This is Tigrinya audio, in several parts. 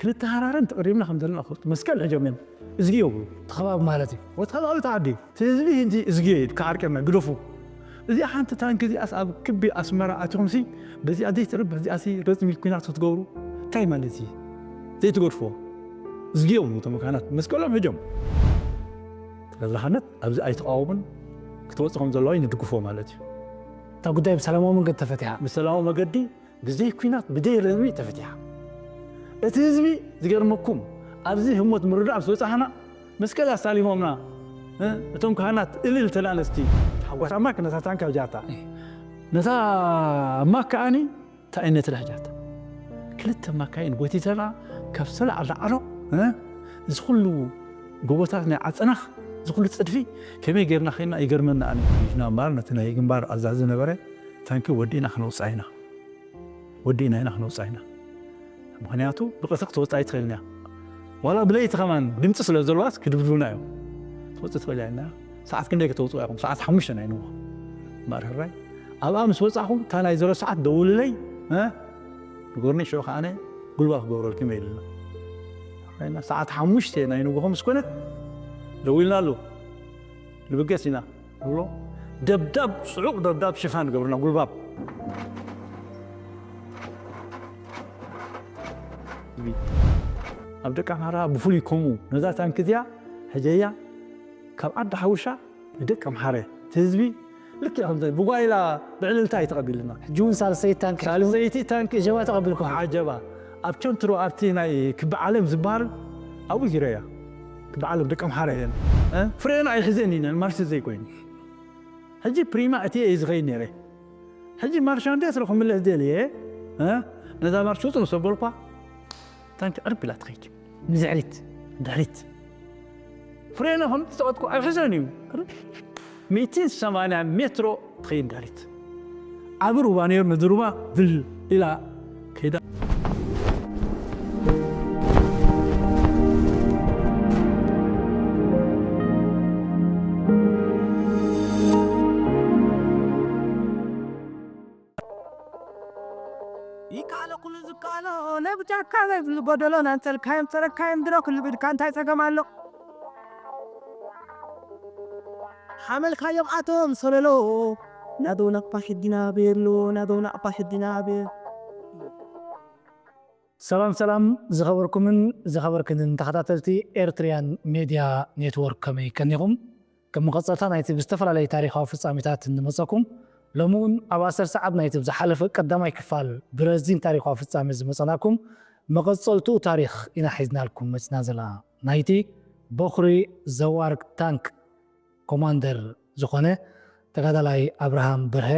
ክልተ ሃራርን ተቐሪብና ከም ዘለና ፈልጡ። መስቀል ሕጆም እዮም። እዝጊ ይብሉ። እቲ ከባቢ ማለት እዩ። ወቲ ከባቢ ተዓዲ። እቲ ህዝቢ ህንቲ እዝጊ እዩ። ክዓርቀና ግደፉ። እዚኣ ሓንቲ ታንክ እዚኣስ ኣብ ክቢ ኣስመራ ኣቲኹምሲ በዚኣ ዘይትረብሕ እዚኣሲ ረጽሚ ኩናት ክትገብሩ እንታይ ማለት እዩ? ዘይትገድፍዎ። እዝጊ እዮም እቶም ካህናት። መስቀሎም ሕጆም። ስለዚ ክህነት ኣብዚ ኣይተቃወሙን ክትወጽእ ከም ዘለዋ እዩ ንድግፎ ማለት እዩ። እታ ጉዳይ ብሰላማዊ መንገዲ ተፈቲሓ። ብሰላማዊ መገዲ ብዘይ ኲናት ብዘይ ረዝሚ ተፈቲሓ። እቲ ህዝቢ ዝገርመኩም ኣብዚ ህሞት ምርዳእ ምስ በጻሕና መስቀል ኣሳሊሞምና። እ፣ እቶም ካህናት እልል ተናነስቲ ሓጎሳማ ነታ ታንካ ጃታ ነታ ማካኣኒ እንታይ ነትረሕ ጃታ ክልተ ማካይን ጎቲተና ካብ ሰላዕ ላዕሎ። እ፣ እዚ ኩሉ ጎቦታት ናይ ዓጸናኽ እዚ ኩሉ ጽድፊ ከመይ ጌርና ኸይና ይገርመና። ኣነ ኢና እምበኣር ነቲ ናይ ግንባር ኣዛዚ ዝነበረ ታንኪ ወዲእና ክነውፅኣ ኢና። ወዲእና ኢና ክነውፅኣ ኢና። ምኽንያቱ ብቐትሪ ክትወፅእ ኣይትኽእልን እያ። ዋላ ብለይቲ ከማን ድምፂ ስለ ዘለዋስ ክድብድቡና እዮም። ክትወፅእ ትኽእል እያ ኢልና። ሰዓት ክንደይ ከተውፅኡ ኢኹም? ሰዓት ሓሙሽተ ናይ ንጎ። እምበኣር ሕራይ ኣብኣ ምስ ወፃኹም እታ ናይ ዘሮ ሰዓት ደውልለይ። እ? ንጎርኒ ሽዑ ከዓነ ጉልባ ክገብረልኩም እየ ኢልና። ሕራይና ሰዓት ሓሙሽተ ናይ ንጎ ምስ ኮነት ደዊልና ኣሎ። ንብገስ ኢና። ብሎ ደብዳብ፣ ጽዑቕ ደብዳብ ሽፋን ገብርና ጉልባብ። ኣብ ደቂ ኣምሓራ ብፍሉይ ከምኡ ነዛ ታንክ እዚኣ ሕጀያ ካብ ዓዲ ሓውሻ ንደቂ ኣምሓረ እቲ ህዝቢ ልክዕ ከምዚ ብጓይላ ብዕልልታ እዩ ተቐቢሉና። ሕጂ እውን ሳልሰይቲ ታንክ ሳልሰይቲ ታንክ እጀባ ተቐቢልኩም። ዓጀባ ኣብ ቸንትሮ ኣብቲ ናይ ክቢ ዓለም ዝበሃል ኣብኡ ጊረያ ክቢ ዓለም ደቂ ኣምሓረ እየን። እ? ፍሬና ኣይሕዘን ኢነን ማርሽ ዘይኮይኑ ሕጂ ፕሪማ እቲ እየ ዝኸይድ ነይረ። ሕጂ ማርሻ እንደ ስለ ክምለስ ደልየ፣ እ? ነዛ ማርሽ ውፁ ምስ ኣበልኳ፣ ታንኪ ዕርብ ኢላ ትኸይድ። ንድሕሪት፣ ድሕሪት። ፍሬና ከም ዝሰቐጥኩ ኣይሕዘን እዩ። ሚእትን ሰማንያ ሜትሮ ትኸይድ ድሕሪት። ዓቢ ሩባ ነይሩ፣ ነዚ ሩባ ድል ኢላ ከይዳ። ይከኣሎ ኩሉ ዝከኣሎ ናይ ብጫካ ዘይብሉ ጎደሎ ናንተልካዮም ጸረካዮም ድሮ ክሉ ብድካ እንታይ ጸገም ኣሎ ሓመልካዮም ኣቶም ሰለሎ ናዶ ናቕፋ ሕድና ቤሎ ናዶ ናቕፋ ሕድና ቤሎ ሰላም ሰላም ዝኸበርኩምን ዝኸበርክንን ተኸታተልቲ ኤርትሪያን ሜድያ ኔትወርክ ከመይ ከኒኹም? ከም መቐጸልታ ናይቲ ብዝተፈላለየ ታሪኻዊ ፍጻሜታት እንመጸኩም፣ ሎሚ እውን ኣብ ኣሰር ሰዓብ ናይቲ ብዝሓለፈ ቀዳማይ ክፋል ብረዚን ታሪኻዊ ፍጻሜ ዝመጸናኩም መቐጸልትኡ ታሪኽ ኢና ሒዝናልኩም መጺና ዘለና። ናይቲ ቦኽሪ ዘዋርግ ታንክ ኮማንደር ዝኾነ ተጋዳላይ ኣብርሃም በርሀ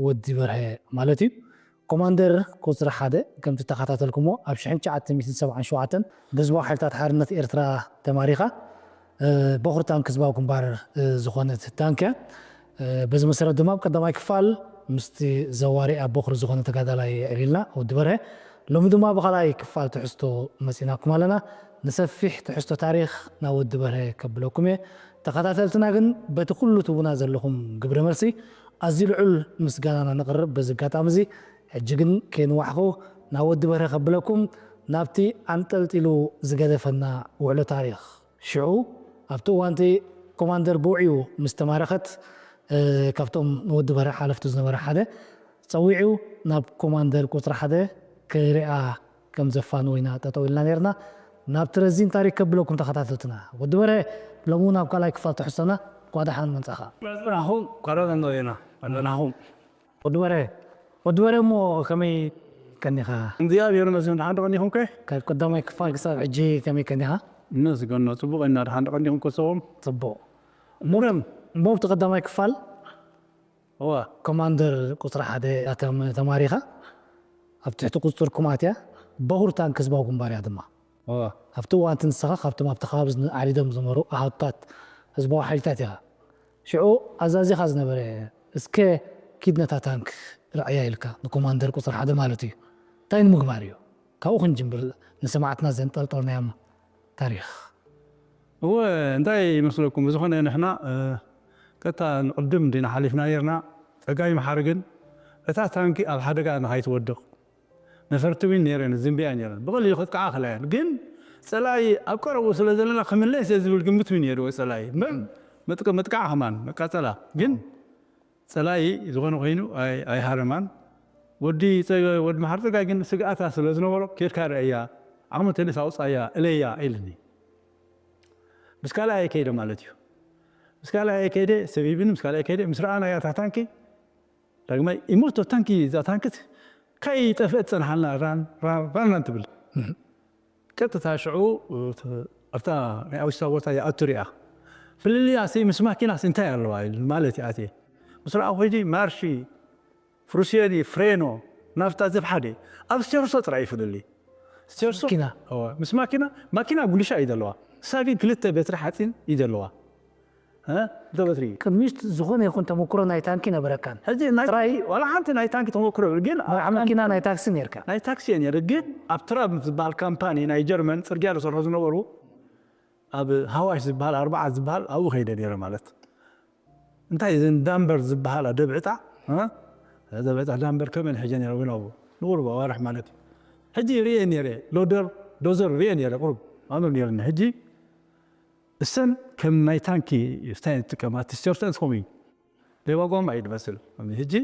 ወዲ በርሀ ማለት እዩ። ኮማንደር ቁጽሪ ሓደ ከምቲ ተኸታተልኩሞ ኣብ ሽሕን ትሽዓተ ሚእትን ሰብዓን ሸውዓተን ብህዝባዊ ሓይልታት ሓርነት ኤርትራ ተማሪኻ፣ እ፣ ቦኽሪ ታንክ ህዝባዊ ግንባር፣ እ፣ ዝኾነት ታንክ እያ። እ፣ በዚ መሰረት ድማ ኣብ ቀዳማይ ክፋል ምስቲ ዘዋሪኣ ቦኽሪ ዝኾነ ተጋዳላይ የዕሊልና ወዲ በርሀ። ሎሚ ድማ ብኻልኣይ ክፋል ትሕዝቶ መጺናኩም ኣለና። ንሰፊሕ ትሕዝቶ ታሪኽ ናብ ወዲ በርሀ ከብለኩም እየ። ተኸታተልትና ግን በቲ ኩሉ ትቡና ዘለኹም ግብረ መልሲ ኣዝዩ ልዑል ምስጋናና ነቕርብ። በዚ ኣጋጣሚ እዚ ሕጂ ግን ከይንዋሕኹ ናብ ወዲ በርሀ ከብለኩም ናብቲ ኣንጠልጢሉ ዝገደፈና ውዕሎ ታሪኽ። ሽዑ ኣብቲ እዋንቲ ኮማንደር ብውዕዩ ምስ ተማረኸት፣ እ፣ ካብቶም ንወዲ በርሀ ሓለፍቱ ዝነበረ ሓደ ጸዊዑ ናብ ኮማንደር ቁጽሪ ሓደ ክሪኣ ከም ዘፋንዎ ኢና ጠጠው ኢልና ነይርና። ናብቲ ረዚን ታሪክ ከብለኩም ተኸታተልትና። ወዲ በርሀ ሎሚ እውን ኣብ ካልኣይ ክፋል ትሕዝቶና እንኳዕ ደሓን መጻኻ። መጽናኹም፣ እንኳዕ ደሓን መጻኹም። ወዲ በርሀ፣ ወዲ በርሀ እሞ ከመይ ቀኒኻ? እግዚኣብሔር ይመስገን፣ ደሓን ዶ ቀኒኹም ከ? ካብ ቀዳማይ ክፋል ክሳብ ሕጂ ከመይ ቀኒኻ? ይመስገን፣ ጽቡቕ ኢና፣ ደሓን ዶ ቀኒኹም ከሰቦም? ጽቡቕ። እሞ፣ ሙረም፣ እሞ ኣብቲ ቀዳማይ ክፋል እዋ። ኮማንደር ቁጽሪ ሓደ እያ ተም-፣ ተማሪኻ፣ ኣብ ትሕቲ ቁጽጽርኩም ኣትያ፣ በኹር ታንክ ህዝባዊ ግንባር እያ ድማ። እዋ። ኣብቲ እዋን እቲ ንስኻ ካብቶም ኣብቲ ከባቢ ዝን-፣ ዓሪዶም ዝነበሩ ኣሃዱታት ህዝባዊ ሓይልታት ኢኻ። ሽዑ ኣዛዚኻ ዝነበረ፣ "እስከ ኪድ ነታ ታንክ ርኣያ" ኢልካ፣ ንኮማንደር ቁጽሪ ሓደ ማለት እዩ። እንታይ ንምግባር እዩ? ካብኡ ክንጅምር፣ ንሰማዕትና ዘንጠልጠልናዮም ታሪኽ። እወ፣ እንታይ ይመስለኩም? ብዝኾነ ንሕና፣ እ፣ ቀጥታ ንቕድም እንዲና ሓሊፍና ነይርና። ጸጋይ መሓሪ ግን፣ እታ ታንኪ ኣብ ሓደጋ ንኸይትወድቕ፣ ነፈርቲ እውን ነይረን ዝንብያ ነይረን ብቐሊሉ ክትከዓ ክላየን ግን ጸላኢ ኣብ ቀረቡ ስለ ዘለና ክምለስ እየ ዝብል ግምት እውን ነይርዎ ጸላኢ እምበር መጥቃ ከማን መቃጸላ ግን ጸላኢ ዝኾነ ኮይኑ ኣይሃረማን። ወዲ መሓር ጸጋይ ግን ስግኣታ ስለ ዝነበሮ ኬድካ ርኣያ፣ ዓቕሚ ተልእስ ኣውጻያ እለያ ኢልኒ። ምስ ካልኣየ ከይደ ማለት እዩ። ምስ ካልኣየ ከይደ ሰቢብኒ ምስ ካልኣየ ከይደ ምስ ረኣናያ እታ ታንኪ ዳግማይ ኢሞቶ ታንኪ እዛ ታንክት ከይጠፍአት ጸንሓልና ራን ራን ራን ትብል። ቀጥታ ሽዑ ኣብታ ናይ ኣውሽታ ቦታ ይኣቱ ሪኣ ፍልልያ ሲ ምስ ማኪናስ እንታይ ኣለዋ ማለት ይኣትየ ምስ ረኣኹ ጂ ማርሺ ፍሩስዮኒ ፍሬኖ ናፍታ ዘብ ሓደ ኣብ ስቴርሶ ጥራይ ይፍልሊ ስቴርሶ ማኪና። እወ፣ ምስ ማኪና ማኪና ጉልሻ እዩ ዘለዋ እሳ ግን ክልተ በትሪ ሓፂን እዩ ዘለዋ እ? ክልተ በትሪ እዩ ቅድሚት ዝኾነ ይኹን ተመክሮ ናይ ታንኪ ነበረካን ሕጂ ናይ ዋላ ሓንቲ ናይ ታንኪ ተመክሮ የብሉ፣ ግን መርዓ መኪና ናይ ታክሲ ነርካ ናይ ታክሲ እየ ነይረ ግን ኣብ ትራምፕ ዝበሃል ካምፓኒ ናይ ጀርመን ፅርግያ ዝሰርሑ ዝነበሩ ኣብ ሃዋሽ ዝበሃል ኣርባዓት ዝበሃል ኣብኡ ከይደ ነይረ ማለት እንታይ እዘን ዳምበር ዝበሃላ ደብዕጣ እ? ደብዕጣ ዳምበር ከመን ሕጀ ነይረ እውን ኣብኡ ንቁሩብ ኣዋርሕ ማለት እዩ ሕጂ ርየ ነይረ ሎደር ዶዘር ርየ ነይረ ቁሩብ ኣምር ነይርኒ ሕጂ እሰን ከም ናይ ታንኪ ስታይ ንጥቀማ ትስቸርተን ስኮሚ ሌባ ጓማ እዩ ዝመስል ሕጂ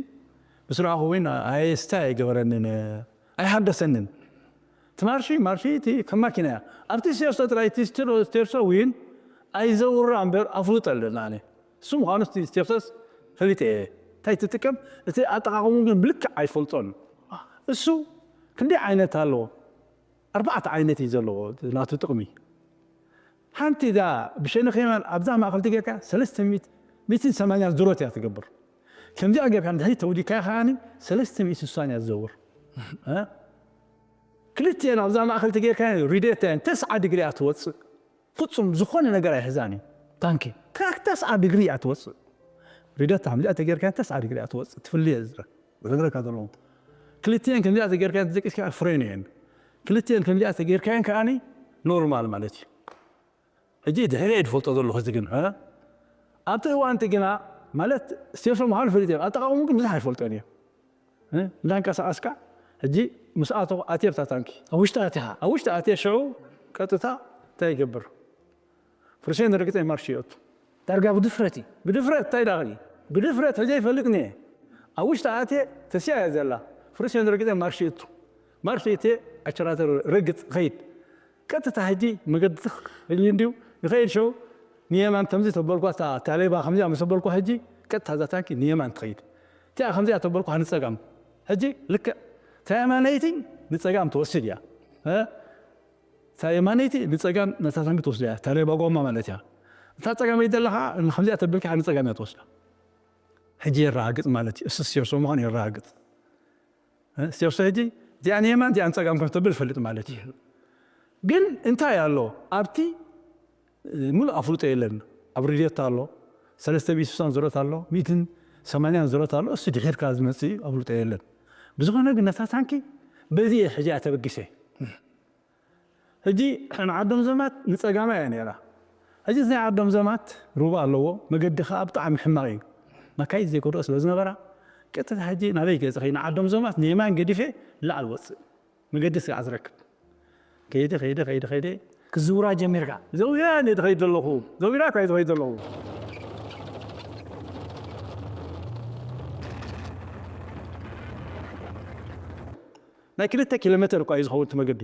ምስ ረኣኹ እውን ኣየስታይ ኣይገበረንን ኣይሃደሰንን እቲ ማርሺ ማርሺ እቲ ከም ማኪና እያ ኣብቲ ስቴርሶ ጥራይ እቲ ስቴርሶ እውን ኣይዘውራ እምበር ኣፍልጦ ኣለና ኣነ እሱ ምዃኑ እቲ ስቴርሶስ ፈሊጠ እየ እንታይ ትጥቀም እቲ ኣጠቃቀሙ ግን ብልክዕ ኣይፈልጦን እሱ ክንደይ ዓይነት ኣለዎ ኣርባዕተ ዓይነት እዩ ዘለዎ ናቱ ጥቕሚ ሓንቲ እዛ ብሸነኽ የማን ኣብዛ ማእኸል ትጌርካ ሰለስተ ሚእትን ሰማንያን ዙረት እያ ትገብር ከምዚኣ ገብካ ንድሕሪት ተውዲካያ ከዓኒ ሰለስተ ሚእትን ስሳን እያ ትዘውር እ? ክልቲኤን ኣብዛ ማእኸል ትጌርካ ሪዴት እየን ተስዓ ዲግሪ እያ ትወፅእ ፍፁም ዝኾነ ነገር ኣይሕዛን እዩ ታንኪ ክራክ ተስዓ ዲግሪ እያ ትወፅእ ሪደት ከምዚኣ ተጌርካ ተስዓ ዲግሪ እያ ትወፅእ ትፍልየ ዝረ ዝነግረካ ዘለኹ ክልቲኤን ከምዚኣ ተጌርካ ተዘቂስካ ፍሬን እየን ክልቲኤን ከምዚኣ ተጌርካየን ከዓኒ ኖርማል ማለት እዩ ሕጂ ድሕሪ እየ ዝፈልጦ ዘለኹ እዚ ግን እ? ኣብቲ እዋንቲ ግና ማለት ስቴርሶ ምዃኑ ፈሊጥ እዮም ኣጠቃቀሙ ግን ብዙሕ ኣይፈልጦን እዮም እ? እንዳንቀሳቀስካ ሕጂ ምስ ኣቶ ኣትየ ብታ ታንኪ ኣብ ውሽጢ ኣቲኻ ኣብ ውሽጢ ኣትየ ሽዑ ቀጥታ እንታይ ይገብር ፍርሴን ረግፀ ማርሽ ይወቱ ዳርጋ ብድፍረት እዩ ብድፍረት እንታይ ዳኽኒ ብድፍረት ሕጂ ይፈልጥኒ እየ ኣብ ውሽጢ ኣትየ ተስያ እያ ዘላ ፍርሴን ረግፀ ማርሽ ይወቱ ማርሽ እትየ ኣቸራተ ረግፅ ኸይድ ቀጥታ ሕጂ መገዲ ትኽ ሕጂ እንዲዩ ይኸይድ ሸው ንየማን ከምዚ ተበልኳ እታ ታሌባ ከምዚኣ ምስ በልኳ ሕጂ ቀጥታ እዛ ታንኪ ንየማን ትኸይድ እቲኣ ከምዚኣ ተበልኳ ንፀጋም ሕጂ ልክዕ እታ የማነይቲ ንፀጋም ትወስድ እያ እ? እታ የማነይቲ ንፀጋም ነታ ታንኪ ትወስድ እያ ታሌባ ጎማ ማለት እያ እታ ፀጋመይቲ ዘለኻ ከምዚኣ ተበልካ ንፀጋም እያ ትወስዳ ሕጂ የረጋግፅ ማለት እዩ እሱ ሴርሶ ምዃኑ የረጋግፅ እ? ሴርሶ ሕጂ እዚኣ ንየማን እዚኣ ንፀጋም ከም ተብል ይፈልጥ ማለት እዩ ግን እንታይ ኣሎ ኣብቲ እ፣ ሙሉእ ኣፍልጦ የለን ኣብ ሬድዮታ ኣሎ ሰለስተ ሚእቲ ስሳን ዙረት ኣሎ ሚእትን ሰማንያን ዙረት ኣሎ እሱ ድሒርካ ዝመፅእ እዩ ኣፍልጦ የለን ብዝኾነ ግን ነታ ታንኪ በዚ እየ ሕጂ እያ ተበጊሰ ሕጂ ንዓዶም ዘማት ንፀጋማ እያ ነይራ ሕጂ ናይ ዓዶም ዘማት ሩባ ኣለዎ መገዲ ከዓ ብጣዕሚ ሕማቕ እዩ መካይድ ዘይኮድኦ ስለ ዝነበራ ቀጥታ ሕጂ ናበይ ገፅኺ ንዓዶም ዘማት ንየማን ገዲፈ ላዕል ወፅእ መገዲ ስጋዕ ዝረክብ ከይደ ከይደ ከይደ ከይደ ክዝውራ ጀሚርካ ዘውያ እየ ዝኸይድ ዘለኹ ዘውራ እኳ እየ ዝኸይድ ዘለኹ ናይ ክልተ ኪሎ ሜትር እኳ እዩ ዝኸውን እቲ መገዲ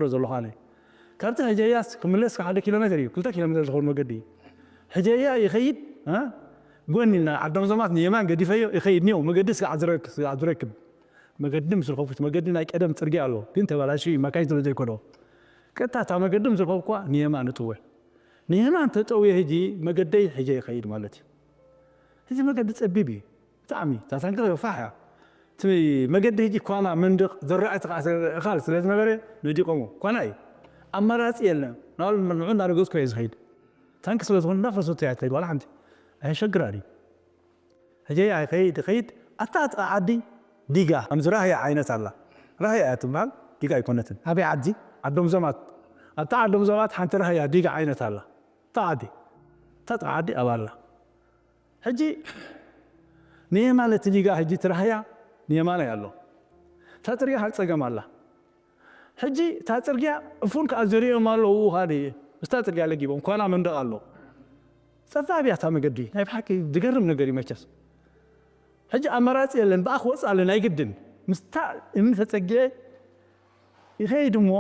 ሮ ዘለኹ ኣነ ካብቲ ሕጀያስ ክምለስ ሓደ ኪሎ ሜትር እዩ ክልተ ኪሎ ሜትር ዝኸውን መገዲ እዩ ሕጀያ ይኸይድ እ? ጎኒ ና ዓዶም ዘማት ንየማን ገዲፈዮ ይኸይድ ኒው መገዲ ስጋዕ ዝረክ- ስጋዕ ዝረክብ መገዲ ምስ ረኸብኩ እቲ መገዲ ናይ ቀደም ፅርጊያ ኣሎ ግን ተበላሽዩ እዩ መካይን ስለ ዘይኮዶ ቀጥታ እታ መገዲ ምስ ረኸብኩዋ ንየማን እጥወ ንየማን ተጠውየ ሕጂ መገደይ ሕጀ ይኸይድ ማለት እዩ ሕጂ መገዲ ፀቢብ እዩ ብጣዕሚ እታ ታንኪ ፋሕ እያ እቲ መገዲ ሕጂ ኳና መንድቕ ዘራእቲ ከዓ እኻል ስለ ዝነበረ ነዲቆሞ ኳና እዩ ኣማራፂ የለን ናሉ ንዑ እናረገፅኩ እየ ዝኸይድ ታንኪ ስለ ዝኾነ እናፈሰቱ እያ ትኸይድ ዋላ ሓንቲ ኣየሸግራ ድዩ ሕጂ ኣይኸይድ ኸይድ ኣታ ጥቓ ዓዲ ዲጋ ከምዚ ራህያ ዓይነት ኣላ ራህያ እያ ትበሃል ዲጋ ኣይኮነትን ኣበይ ዓዲ ዓዶም ዘማት ኣብታ ዓዶም ዘማት ሓንቲ ራህያ ዲጋ ዓይነት ኣላ እታ ዓዲ እታ ጥቓ ዓዲ ኣብ ኣላ ሕጂ ንየማን እቲ ዲጋ ሕጂ እቲ ራህያ ንየማናይ ኣሎ እታ ፅርግያ ካብ ፀገም ኣላ ሕጂ እታ ጽርግያ እፉን ከኣ ዘሪኦም ኣለዉ። ሃደ ምስታ ጽርግያ ለጊቦም ኳና መንደቕ ኣሎ። ጸባብ እያ እታ መገዲ። ናይ ብሓቂ ዝገርም ነገር እዩ መቸስ። ሕጂ ኣማራጺ የለን፣ ብኣ ክወጽእ ኣለና ኣይግድን። ምስታ እምኒ ተጸጊዐ ይኸይድ እሞ፣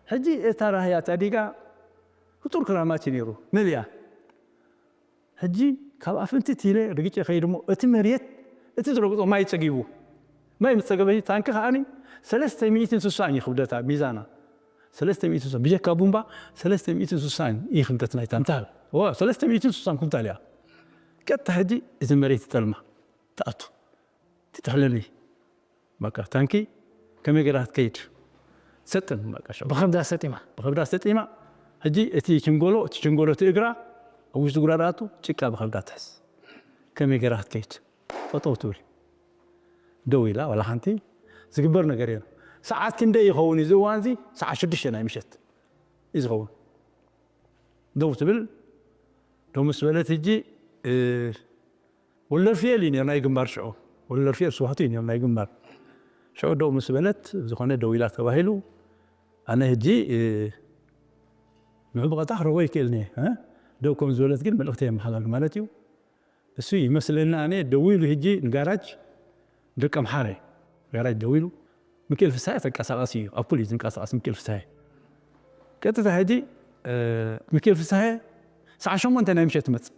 ሕጂ እታ ራህያ እታ ዲጋ ፍጡር ክራማት እዩ ነይሩ፣ መሊኣ። ሕጂ ካብ ኣፍንትት ኢለ ርግጨ ከይድ እሞ፣ እቲ መሬት፣ እቲ ዝረግጾ ማይ ጸጊቡ። ማይ ምስ ጸገበ፣ ታንኪ ከኣኒ ሰለስተ ሚእትን ስሳን እዩ ክብደታ፣ ሚዛና። ሰለስተ ሚእትን ስሳን፣ ብጀካ ቡምባ፣ ሰለስተ ሚእትን ስሳን እዩ ክብደት ናይ ታንኪ። ኩንታል? እዋ፣ ሰለስተ ሚእትን ስሳን ኩንታል እያ። ቀጥታ ሕጂ እቲ መሬት ይጠልማ፣ ትኣቱ። ትጥሕለኒ። በቃ፣ ታንኪ ከመይ ገይራ ክትከይድ? ሰጥም፣ በቃ፣ ሸው። ብኸብዳ ሰጢማ። ብኸብዳ ሰጢማ። ሕጂ እቲ ችንጎሎ፣ እቲ ችንጎሎ፣ እቲ እግራ፣ ኣብ ውሽጢ ጉራ ትኣቱ፣ ጭቃ ብኸብዳ ትሕዝ። ከመይ ገይራ ክትከይድ? ጠጠው ትብል። ደው ኢላ፣ ዋላ ሓንቲ ዝግበር ነገር የለን። ሰዓት ክንደይ ይኸውን እዚ እዋን እዚ? ሰዓት ሽዱሽተ ናይ ምሸት እዩ ዝኸውን። ደው ትብል። ደው ምስ በለት፣ ሕጂ፣ እ፣ ወለፊኤል እዩ ነይሩ ናይ ግንባር ሽዑ። ወለፊኤል ስዋህቱ እዩ ነይሩ ናይ ግንባር። ሽዑ ደው ምስ በለት፣ ዝኾነ ደው ኢላ ተባሂሉ፣ ኣነ ሕጂ፣ እ፣ ንዑ ብቐጥታ ክረኽቦ ይክእልኒ እየ፣ እ? ደው ከም ዝበለት ግን መልእኽቲ የመሓላልፍ ማለት እዩ። እሱ ይመስለኒ ኣነ ደዊሉ ሕጂ ንጋራጅ ደቀምሓረ፣ ጋራጅ ደዊሉ፣ ሚካኤል ፍስሃየ ተንቀሳቓሲ እዩ፣ ኣፑል እዩ ዝንቀሳቐስ ሚካኤል ፍስሃየ። ቀጥታ ሕጂ፣ እ፣ ሚካኤል ፍስሃየ ሰዓት ሸሞንተ ናይ ምሸት መጽእ።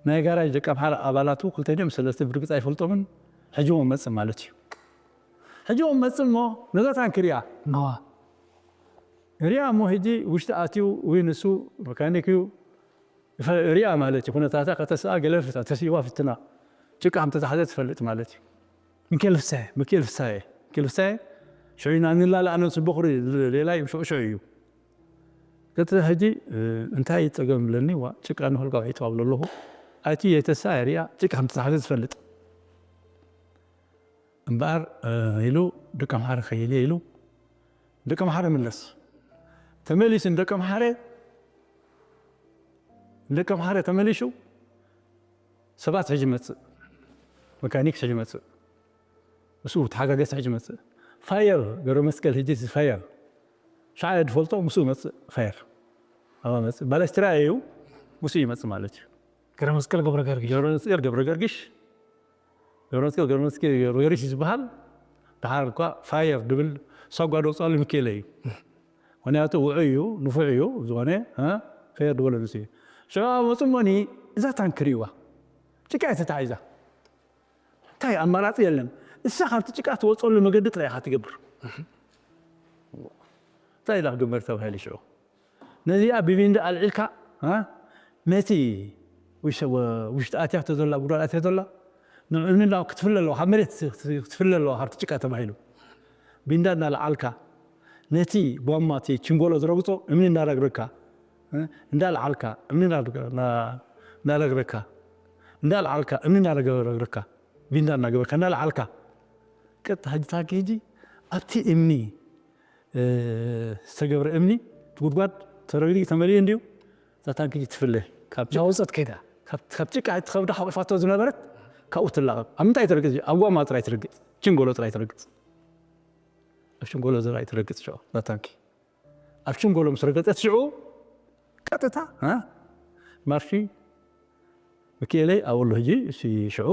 ናይ ጋራጅ ደቀምሓረ ኣባላቱ ክልተ ድዮም ሰለስተ ብርግጽ ኣይፈልጦምን። ሕጂ እውን መጽእ ማለት እዩ። ሕጂ እውን መጽእ እሞ ነዛ ታንኪ ሪኣ። ነዋ። ሪኣ እሞ ሕጂ ውሽጢ ኣትዩ ወይ ንሱ መካኒክ እዩ። ይፈ-፣ ሪኣ ማለት እዩ። ኩነታታ ከተስኣ ገለ ፍታ-፣ ተስኢዋ ፍትና። ጭቃ ከም ተታሕዘ ትፈልጥ ማለት እዩ። ሚካኤል ፍስሃየ። ሚካኤል ፍስሃየ። ሚካኤል ፍስሃየ ሽዑ ኢና ንላለ ኣነ ምስ በኹሪ ሌላ እዩ ሽዑ ሽዑ እዩ። ቀጥታ ሕጂ፣ እ፣ እንታይ ጸገም ኣለኒ? ዋ፣ ጭቃ ንኸልካ ውዒጡ ኣብሎ ኣለኹ። ኣቲ የተሳ ሪኣ ጭቃ ከም ተታሕዘ ትፈልጥ። እምበኣር፣ እ፣ ኢሉ ደቀምሓረ ከይድ እየ ኢሉ ደቀምሓረ ምለስ። ተመሊሱ ንደቀምሓረ፣ ንደቀምሓረ ተመሊሱ ሰባት ሕጂ መጽእ። መካኒክ ሕጂ መጽእ። እሱ ተሓጋገዝቲ ሕጂ መጽእ። ፋየር ገብረ መስቀል ሕጂ እቲ ፋየር። ሻዕ ድፈልጦ ምስኡ መጽእ ፋየር። ኣባ መጽእ። ባለስትራ እዩ፣ ምስኡ ይመጽእ ማለት እዩ። ገብረ መስቀል ገብረ ገርግሽ። ገብረ መስቀል ገብረ ገርግሽ። ገብረ መስቀል ገብረ መስቀል ገብረ ገርግሽ ዝበሃል። ደሓር እኳ ፋየር ድብል ሳጓ ደውጻሉ ሚካኤል እዩ። ምኽንያቱ ውዑይ እዩ፣ ንፉዕ እዩ፣ ዝኾነ፣ እ፣ ፋየር ድበሎ ንሱ እዩ። ሽዑ ኣብ መጽእ እሞኒ እዛ ታንክር እዩዋ። ጭቃ እያ ተታሒዛ። እንታይ ኣማራጺ የለን። እሳ ካብቲ ጭቃ ትወጸሉ መገዲ ጥራይ ኢኻ ትገብር። እንታይ ኢላ ክግበር ተባሂሉ ሽዑ? ነዚኣ ብቢንዲ ኣልዒልካ፣ እ፣ ነቲ ውሽ-፣ ወ-፣ ውሽጢ ኣትያቶ ዘላ፣ ጉድጓድ ኣትያቶ ዘላ፣ ንእምኒ እናው ክትፍለ ኣለዋ፣ ካብ መሬት ክትፍለ ኣለዋ፣ ካብቲ ጭቃ ተባሂሉ። ቢንዳ እናለዓልካ፣ ነቲ ቧማ፣ እቲ ችንጎሎ ዝረግጾ እምኒ እናረግረግካ፣ እ፣ እንዳለዓልካ፣ እምኒ እናረግ-፣ እና-፣ እናረግረግካ፣ እንዳለዓልካ፣ እምኒ እናረግረግካ፣ ቢንዳ እናገበርካ፣ እናለዓልካ፣ ቀጥታ ሕጂ ታንኪ ሕጂ ኣብቲ እምኒ፣ እ፣ ዝተገብረ እምኒ፣ እቲ ጉድጓድ ተረግሪጉ ተመሊኡ እንድዩ፣ እዛ ታንኪ ትፍለ። ካብ ጭ-፣ ናውፀት ከይዳ። ካብ፣ ካብ ጭቃ እቲ ከብዳ ሓቂፋቶ ዝነበረት ካብኡ ትላቐቕ። ኣብ ምንታይ ትረግጽ? ኣብ ጓማ ጥራይ ትረግጽ። ችንጎሎ ጥራይ ትረግጽ። ኣብ ችንጎሎ ጥራይ ትረግጽ ሽዑ እዛ ታንኪ። ኣብ ችንጎሎ ምስ ረገጸት ሽዑ ቀጥታ፣ እ፣ ማርሺ ሚካኤለይ ኣብኡ ኣሎ ሕጂ፣ እሱ ሽዑ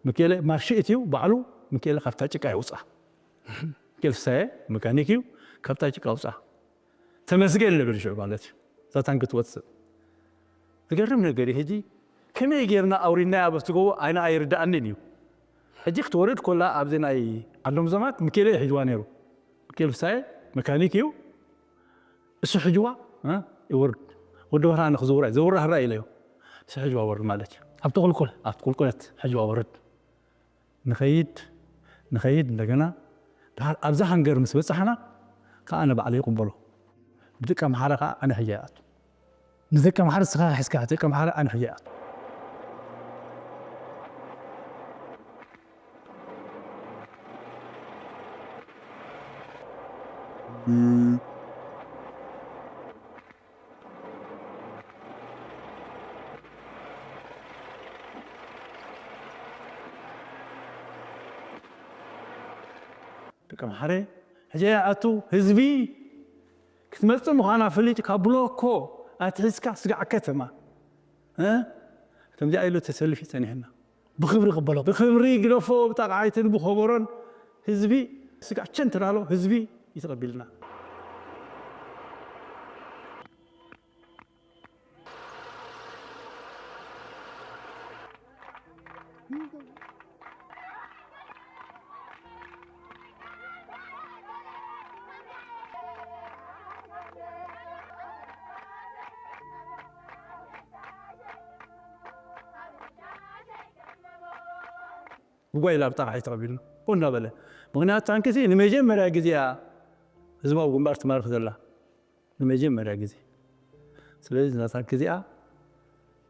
ሚካኤለ ማርሺ እትዩ ባዕሉ ሚካኤለ ካብታ ጭቃ የውፅኣ። ሚካኤል ፍሳየ መካኒክ እዩ፣ ካብታ ጭቃ ኣውፅኣ። ተመስገን ንብል ሽዑ ማለት እዩ። እዛ ታንኪ ትወፅእ። ዝገርም ነገር እዩ። ሕጂ ከመይ ጌርና ኣውሪድናያ በቲ ጎቦ ኣይና ኣይርድኣንን እዩ። ሕጂ ክትወርድ ኮላ ኣብዚ ናይ ዓዶም ዘማት ሚካኤለ እዩ ሒዝዋ ነይሩ። ሚካኤል ፍሳየ መካኒክ እዩ። እሱ ሒዝዋ፣ እ፣ ይወርድ። ወዲ ብርሃን ክዝውራ፣ ዘውራ ህራ ኢለዮ። እሱ ሒዝዋ ወርድ ማለት እዩ። ኣብቲ ቁልቁል? ኣብቲ ቁልቁለት ሒዝዋ ወርድ። ንኸይድ፣ ንኸይድ እንደገና። ደሓር ኣብዛ ሃንገር ምስ በጻሕና፣ ከኣ ኣነ ባዕለይ ይቕበሎ። ብደቂ ኣምሓራ ከኣ ኣነ ሒዘ ይኣቱ። ንደቂ ኣምሓራ ንስኻ ሒዝካ፣ ደቂ ኣምሓራ ኣነ ሒዘ ይኣቱ። ደቂ ኣምሓረ ሕጂ ኣቱ ህዝቢ ክትመጽእ ምዃና ፈሊጡ ካብ ብሎኮ ኣትሒዝካ ስጋዕ ከተማ፣ እ? ከምዚኣ ኢሉ ተሰልፊ ጸኒሕና። ብኽብሪ ቅበሎ። ብኽብሪ ግደፎ፣ ብጣቕዓይትን ብኸበሮን ህዝቢ ስጋዕ ቸን ትላሎ ህዝቢ ይተቐቢልና። ብጓይላ ብጣቕዓይ ተቐቢሉ ቡና በለ። ምኽንያቱ ታንክሲ ንመጀመርያ ግዜ እያ ህዝባዊ ግንባር ትማርኽ ዘላ። ንመጀመርያ ግዜ። ስለዚ እዛ ታንኪ እዚኣ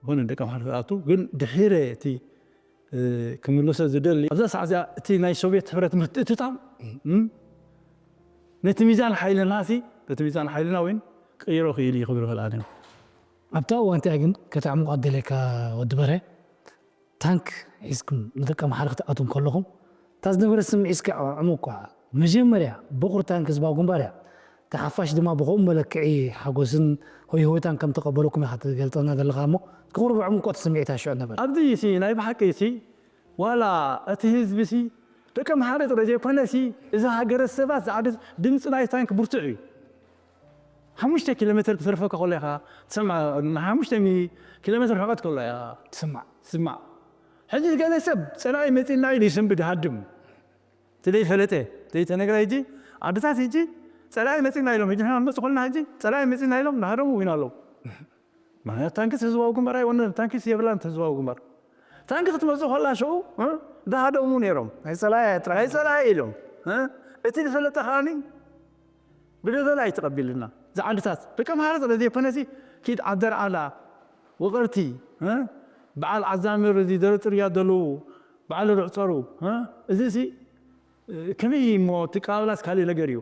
ዝኾነ ደቂ ኣምሓሩ ትኣቱ፣ ግን ድሒረ እቲ፣ እ፣ ክምልሶ ዝደሊ ኣብዛ ሰዓት እዚኣ እቲ ናይ ሶቪየት ሕብረት ምትእትታው፣ እም፣ ነቲ ሚዛን ሓይልና ሲ፣ ነቲ ሚዛን ሓይልና እውን ክቕይሮ ክኢሉ እዩ ክብል ይኽእል ኣነ። ኣብታ እዋን እቲኣ ግን ከተዕምቆ ኣደልየካ ወዲ በርሀ፣ ታንክ ሒዝኩም ንደቂ ኣምሓሩ ክትኣትዉ ከለኹም፣ እታ ዝነበረት ስምዒት እስከ ኣዕምቋ። መጀመርያ በቑር ታንክ ህዝባዊ ግንባር እያ። እቲ ሓፋሽ ድማ ብኸምኡ መለክዒ ሓጎስን ሆይሆይታን ከም ተቐበለኩም ኢኻ ትገልጸልና ዘለኻ እሞ፣ እስከ ቁሩብ ኣዕምቆ እቲ ስምዒት ሽዑ ነበረ። ኣብዚ ሲ ናይ ብሓቂ ሲ ዋላ እቲ ህዝቢ ሲ ደቂ ኣምሓሩ ጥራይ ዘይኮነ ሲ እዛ ሃገረ ሰባት ዝዓደስ ድምፂ ናይ ታንክ ብርቱዕ እዩ። ሓሙሽተ ኪሎ ሜትር ክትርፈካ ከሎ ኢኻ ትሰምዓ፣ ሓሙሽተ ሚ-፣ ኪሎ ሜትር ርሕቀት ከሎ ኢኻ ትስማዕ። ትስማዕ። ሕጂ ገለ ሰብ ጸላኢ መጺእና ኢሉ ይስንብድ ይሃድም። እቲ ዘይፈለጠ፣ ዘይተነግረ ሕጂ ኣደታት ሕጂ ጸላኢ መጺእና ኢሎም፣ ሕጂ ንሕና ንመጽእ ከለና ሕጂ ጸላኢ መጺእና ኢሎም ንሃደሙ እውን ኣለዉ። ምኽንያቱ ታንክስ ህዝባዊ ግንባር ኣይወነን፣ ታንክስ የብላን ህዝባዊ ግንባር። ታንክ ክትመጽእ ከላ ሽዑ፣ እ፣ ዝሃደሙ ነይሮም። ናይ ጸላኢ እያ ጥራይ። ናይ ጸላኢ ኢሎም፣ እ፣ እቲ ዝፈለጠ ከኣኒ ብደበላ እዩ ተቐቢልና። እዚ ዓድታት ደቂ ኣምሓሩ ጥራይ ዘይኮነሲ ኪድ ዓደርዓላ፣ ውቕርቲ፣ እ፣ በዓል ዓዛምር፣ እዚ ደረጥርያ ዘለዉ፣ በዓል ርዕጸሩ፣ እ፣ እዚ ሲ፣ እ፣ ከመይ እሞ ትቀባብላስ ካልእ ነገር እዩ።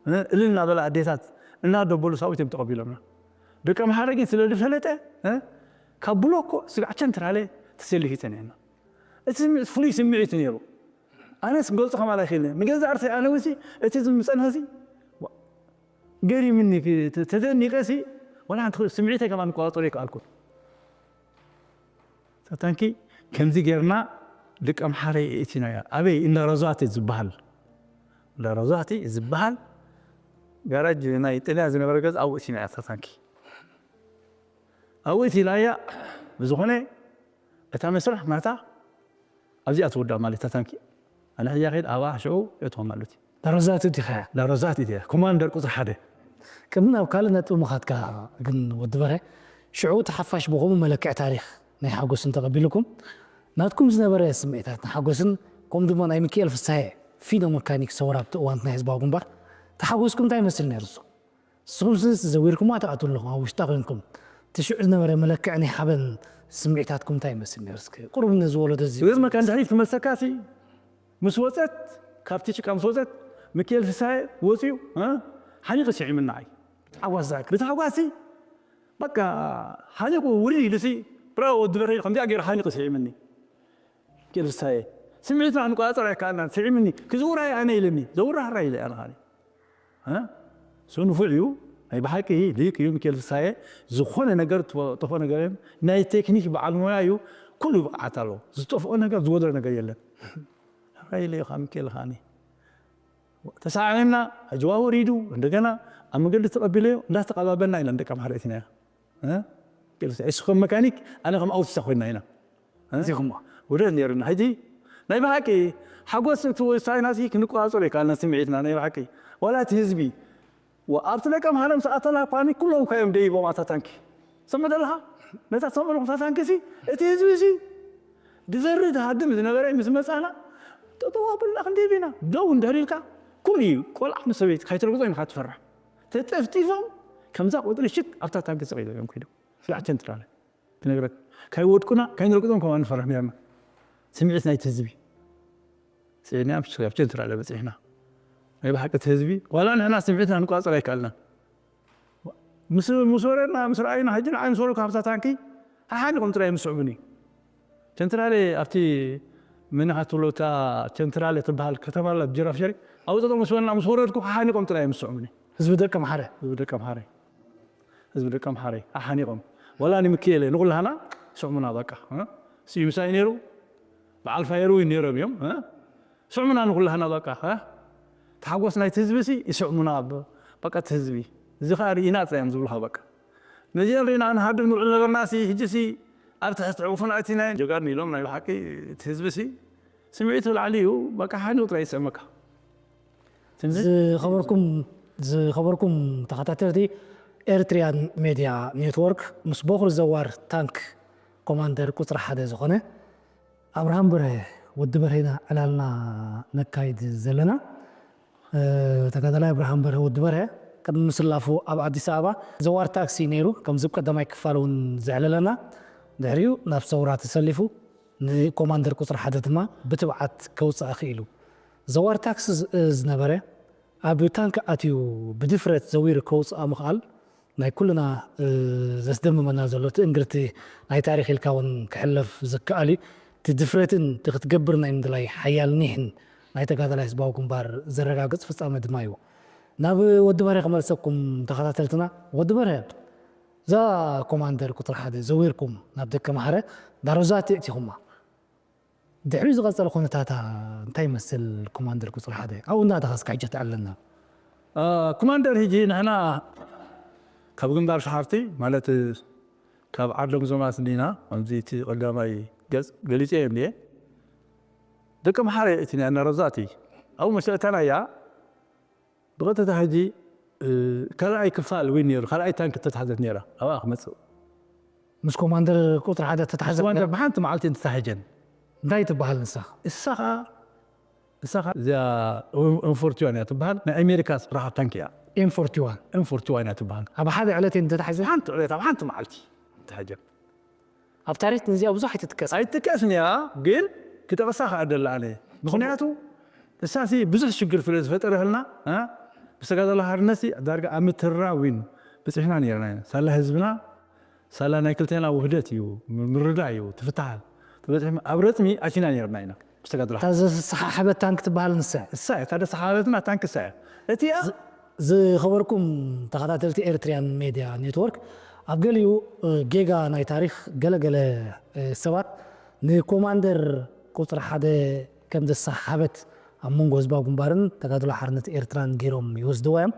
እ፣ እልል እናበላ ኣዴታት እናደበሉ ሰብኡት እዮም ተቐቢሎምና። ደቂ ኣምሓረ ግን ስለ ዝፈለጠ፣ እ፣ ካብ ብሎኮ ስጋዕ ቸንትራለ ተሰሊፉ ጸኒሕና። እቲ ስምዒት ፍሉይ ስምዒት ነይሩ። ኣነስ ክገልጾ ከማን ኣይክእልን። ንገዛእ ርእሰይ ኣነ እውን ሲ እቲ ዝምጸንኸ ሲ ዋ-፣ ገሪምኒ፣ ተ-፣ ተደኒቐ ሲ ዋላ ሓንቲ ስምዒተይ ከማን ክቆጻጸሮ ኣይከኣልኩን። እታ ታንኪ ከምዚ ጌርና ደቂ ኣምሓረ የእቲናያ። ኣበይ? እንዳ ሮዛቲ ዝበሃል፣ እንዳ ሮዛቲ ዝበሃል ጋራጅ ናይ ጥልያን ዝነበረ ገዛ ኣብኡ እቲናያ እታ ታንኪ። ኣብኡ እቲናያ። ብዝኾነ እታ መስርሕ ናታ ኣብዚኣ ትውዳእ ማለት እታ ታንኪ። ኣነ ሕያ ከይድ ኣብኣ ሽዑ እእትዋ ማለት እዩ። ዳሮዛት ዲኻ? ዳሮዛት እያ። ኮማንደር ቁጽሪ ሓደ። ቅድሚ ናብ ካልእ ነጥቢ ምኻድካ ግን ወዲ በርሀ፣ ሽዑ እቲ ሓፋሽ ብኸምኡ መለክዒ ታሪኽ ናይ ሓጎስን ተቐቢልኩም፣ ናትኩም ዝነበረ ስምዒታት ንሓጎስን፣ ከምኡ ድማ ናይ ሚካኤል ፍስሃየ ፊኖ መካኒክ ሰውራ ኣብቲ እዋን ናይ ህዝባዊ ግንባር፣ ተሓጎስኩም እንታይ ይመስል ነይሩ እሱ? ንስኹም ሲ ዘዊርኩማ ትኣትዉ ኣለኹም፣ ኣብ ውሽጣ ኮንኩም። እቲ ሽዑ ዝነበረ መለክዒ ናይ ሓበን ስምዒታትኩም እንታይ ይመስል ነይሩ? እስከ ቁሩብ ነዚ ወለዶ እዚ ዝገርመካ፣ ንድሕሪት ክመልሰካ ሲ፣ ምስ ወጸት፣ ካብቲ ጭቃ ምስ ወጸት፣ ሚካኤል ፍስሃየ ወጺኡ፣ እ፣ ሓኒቑ ስዒሙኒ ንዓይ። ብታሕጓስ ዝኣክል። ብታሕጓስ ሲ፣ በቃ፣ ሓኒቑ ውርድ ኢሉ ሲ፣ ብራቮ ወዲ በርሄ፣ ከምዚኣ ገይሩ ሓኒቑ ስዒሙኒ። ሚካኤል ፍስሃየ፣ ስምዒትና ክንቆጻጸር ኣይከኣልናን፣ ስዒሙኒ፣ ክዝውር ኣነ ኢለኒ፣ ዘውር ሃራ ኢለ ኣነ ኻሊ። እ? እሱ ንፉዕ እዩ፣ ናይ ብሓቂ ሊቅ እዩ ሚካኤል ፍስሃየ። ዝኾነ ነገር ትወ-፣ ጠፍኦ ነገር የለን። ናይ ቴክኒክ በዓል ሞያ እዩ፣ ኩሉ ብቕዓት ኣለዎ። ዝጠፍኦ ነገር፣ ዝጎደሎ ነገር የለን። ራይለ እዩ፣ ካብ ሚካኤል ከኣኒ። ተሰዓዒምና፣ ኣጅዋ ወሪዱ፣ እንደገና ኣብ መንገዲ ተቐቢለዮ፣ እንዳተቐባበልና ኢና ደቂ ኣምሓረ ኣቲናዮ። እ? ቂልስ፣ እሱ ከም መካኒክ፣ ኣነ ከም ኣውቶሳ ኮይና ኢና። እ? እዚኹም ውደት ነይሩና። ሕጂ ናይ ብሓቂ ሓጎስ እቲ ወሳይና ሲ ክንቆጻጸሮ ይከኣልና ስምዒትና ናይ ብሓቂ። ዋላ እቲ ህዝቢ፣ ወ-፣ ኣብቲ ደቂ ኣምሓረ ምስ ኣተና እኳ ኩሎም እኳ እዮም ደይቦም ኣታ ታንኪ። ሰምዕ ዘለኻ? ነታ ትሰምዑ ኣለኹም እታ ታንኪ ሲ፣ እቲ ህዝቢ ሲ፣ ድዘሪ ድሃድም ዝነበረ ምስ መጻና፣ ጠጠው ኣብልና ክንደይ ቢና። ደው እንድሕር ኢልካ፣ ኩሉ እዩ። ቆልዓ ምስ ሰበይቲ ካይትረግጾ ኢኻ ትፈርሕ። ተጠፍጢፎም፣ ከምዛ ቆጽሊ ሽክ ኣብታ ታንኪ ስቕ ኢሎም እዮም ከይዶም። ስጋዕ ቸን ትላለ። ክነግረካ፣ ካይወድቁና ካይንረግጦም ከምኣ ንፈርሕ ነርና። ስምዒት ናይቲ ህዝቢ ስዒድና ኣብ ቸንትራለ በፂሕና። ናይ ብሓቂ እቲ ህዝቢ ዋላ ንሕና ስምዒትና ንቋፀር ኣይከኣልናን። ምስ ምስ ወረድና ምስ ረኣዩና ሕጂ ንዓይ ምስ ወረድኩ ካብታ ታንኪ ሓሓኒቖም ጥራይ ምስ ስዕቡኒ። ቸንትራለ ኣብቲ መን ኢኻ ትብሎ እታ ቸንትራለ ትበሃል ከተማ ኣላ ብጀራፍሸሪ ኣብኡ ጠጠው ምስ በልና ምስ ወረድኩ ሓሓኒቖም ጥራይ ምስ ስዕቡኒ። ህዝቢ ደቀምሓረ። ህዝቢ ደቀምሓረ። ህዝቢ ደቀምሓረ ሓሓኒቖም ዋላ ንምክኤለ ንኹላህና ስዕሙና በቃ። ስዩ ምሳይ ነይሩ በዓል ፋየር እውን ነይሮም እዮም። ስዕሙና ንኹላህና በቃ። ተሓጎስ ናይቲ ህዝቢ ሲ ይስዕሙና በቃ እቲ ህዝቢ እዚ ከዓ ርኢና ጥራይ እዮም ዝብሉኻ በቃ። ነዚአን ርኢና ንሃድም ንውዕል ነበርና ሲ ሕጂ ሲ ኣብ ትሕቲ ዕቑፍና እቲ ናይ ጀጋኑ ኢሎም ናይ ብሓቂ እቲ ህዝቢ ሲ ስምዒቱ ላዕሊ እዩ በቃ ሓኒቑ ጥራይ ይስዕመካ። ዝኸበርኩም ዝኸበርኩም ተኸታተልቲ ኤርትሪያን ሜድያ ኔትወርክ ምስ በኹሪ ዘዋር ታንክ ኮማንደር ቁፅሪ ሓደ ዝኾነ ኣብርሃም በርሀ ወዲ በርሀና ዕላልና ነካይድ ዘለና። ተጋዳላይ ኣብርሃም በርሀ ወዲ በርሀ ቅድሚ ምስላፉ ኣብ ኣዲስ ኣበባ ዘዋር ታክሲ ነይሩ። ከምዚ ቀዳማይ ክፋል እውን ዘዕለለና ድሕሪኡ ናብ ሰውራ ተሰሊፉ ንኮማንደር ቁፅሪ ሓደ ድማ ብትብዓት ከውፅኣ ክኢሉ። ዘዋር ታክሲ ዝነበረ ኣብ ታንክ ኣትዩ ብድፍረት ዘዊሩ ከውፅኣ ምኽኣል ናይ ኩልና ዘስደምመና ዘሎ ትእንግርቲ ናይ ታሪኽ ኢልካ እውን ክሕለፍ ዝከኣል እዩ። እቲ ድፍረትን እቲ ክትገብር ናይ ምድላይ ሓያል ኒሕን ናይ ተጋዳላይ ህዝባዊ ግንባር ዘረጋግፅ ፍፃመ ድማ እዩ። ናብ ወዲ በርሀ ክመልሰኩም ተኸታተልትና። ወዲ በርሀ እዛ ኮማንደር ቁፅሪ ሓደ ዘዊርኩም ናብ ደቀምሓረ ዳሮዛ ኣእቲኹማ። ድሕሪ ዝቐጸለ ኩነታታ እንታይ ይመስል ኮማንደር ቁጽሪ ሓደ ኣብኡ እንዳተኸስካ ሕጂ ተዕለና። ኮማንደር ሕጂ ንሕና ካብ ግንባር ሸሓርቲ ማለት ካብ ዓዶም ዞማት እንዲና ከምዚ እቲ ቀዳማይ ገጽ ገሊጸ እየ እንዲየ ደቂ መሓረ እቲ ናይ ነረዛቲ ኣብኡ መሸእተና እያ ብቐጥታ ሕጂ ካልኣይ ክፋል ወይ ነይሩ ካልኣይ ታንክ ተታሕዘት ነይራ ኣብኣ ክመፅእ ምስ ኮማንደር ቁፅሪ ሓደ ተታሕዘት ኮማንደር ብሓንቲ መዓልቲ እንተታሕጀን እንታይ ትበሃል ንሳ? እሳ ኸዓ እሳ ኸዓ እዚኣ ኤም ፎርቲ ዋን እያ ትበሃል ናይ ኣሜሪካ ስራሓ ታንክ እያ። ኤም ፎርቲ ዋን ኤም ፎርቲ ዋን እያ ትበሃል። ኣብ ሓደ ዕለት እየን ተታሒዘን? ሓንቲ ዕለት ኣብ ሓንቲ መዓልቲ ተታሕጀን። ኣብ ታሪክ ንዚኣ ብዙሕ ኣይትጥቀስ። ኣይትጥቀስን እያ ግን ክጠቕሳ ከዓ ደላ ኣነ ምክንያቱ እሳሲ ብዙሕ ሽግር ስለ ዝፈጠረህልና ብሰጋደላ ሓርነትሲ ዳርጋ ኣብ ምትርራዊን ብፅሕና ነርና ኢና ሳላ ህዝብና ሳላ ናይ ክልቴና ውህደት እዩ ምርዳእ እዩ ትፍትሓል ተበፅሒ ኣብ ረፅሚ ኣቲና ነርና ኢና ብሰጋደላ እታ ዘሰሓሓበት ታንክ ትበሃል ንሳ እያ እሳ እያ እታ ዘሰሓሓበትና ታንክ እሳ እያ እቲኣ ዝኸበርኩም ተኸታተልቲ ኤርትሪያን ሜድያ ኔትወርክ ኣብ ገሊኡ ጌጋ ናይ ታሪኽ ገለገለ ሰባት ንኮማንደር ቁፅሪ ሓደ ከም ዘሰሓሓበት ኣብ መንጎ ህዝባዊ ግንባርን ተጋድሎ ሓርነት ኤርትራን ገይሮም ይወስድዋ እዮም።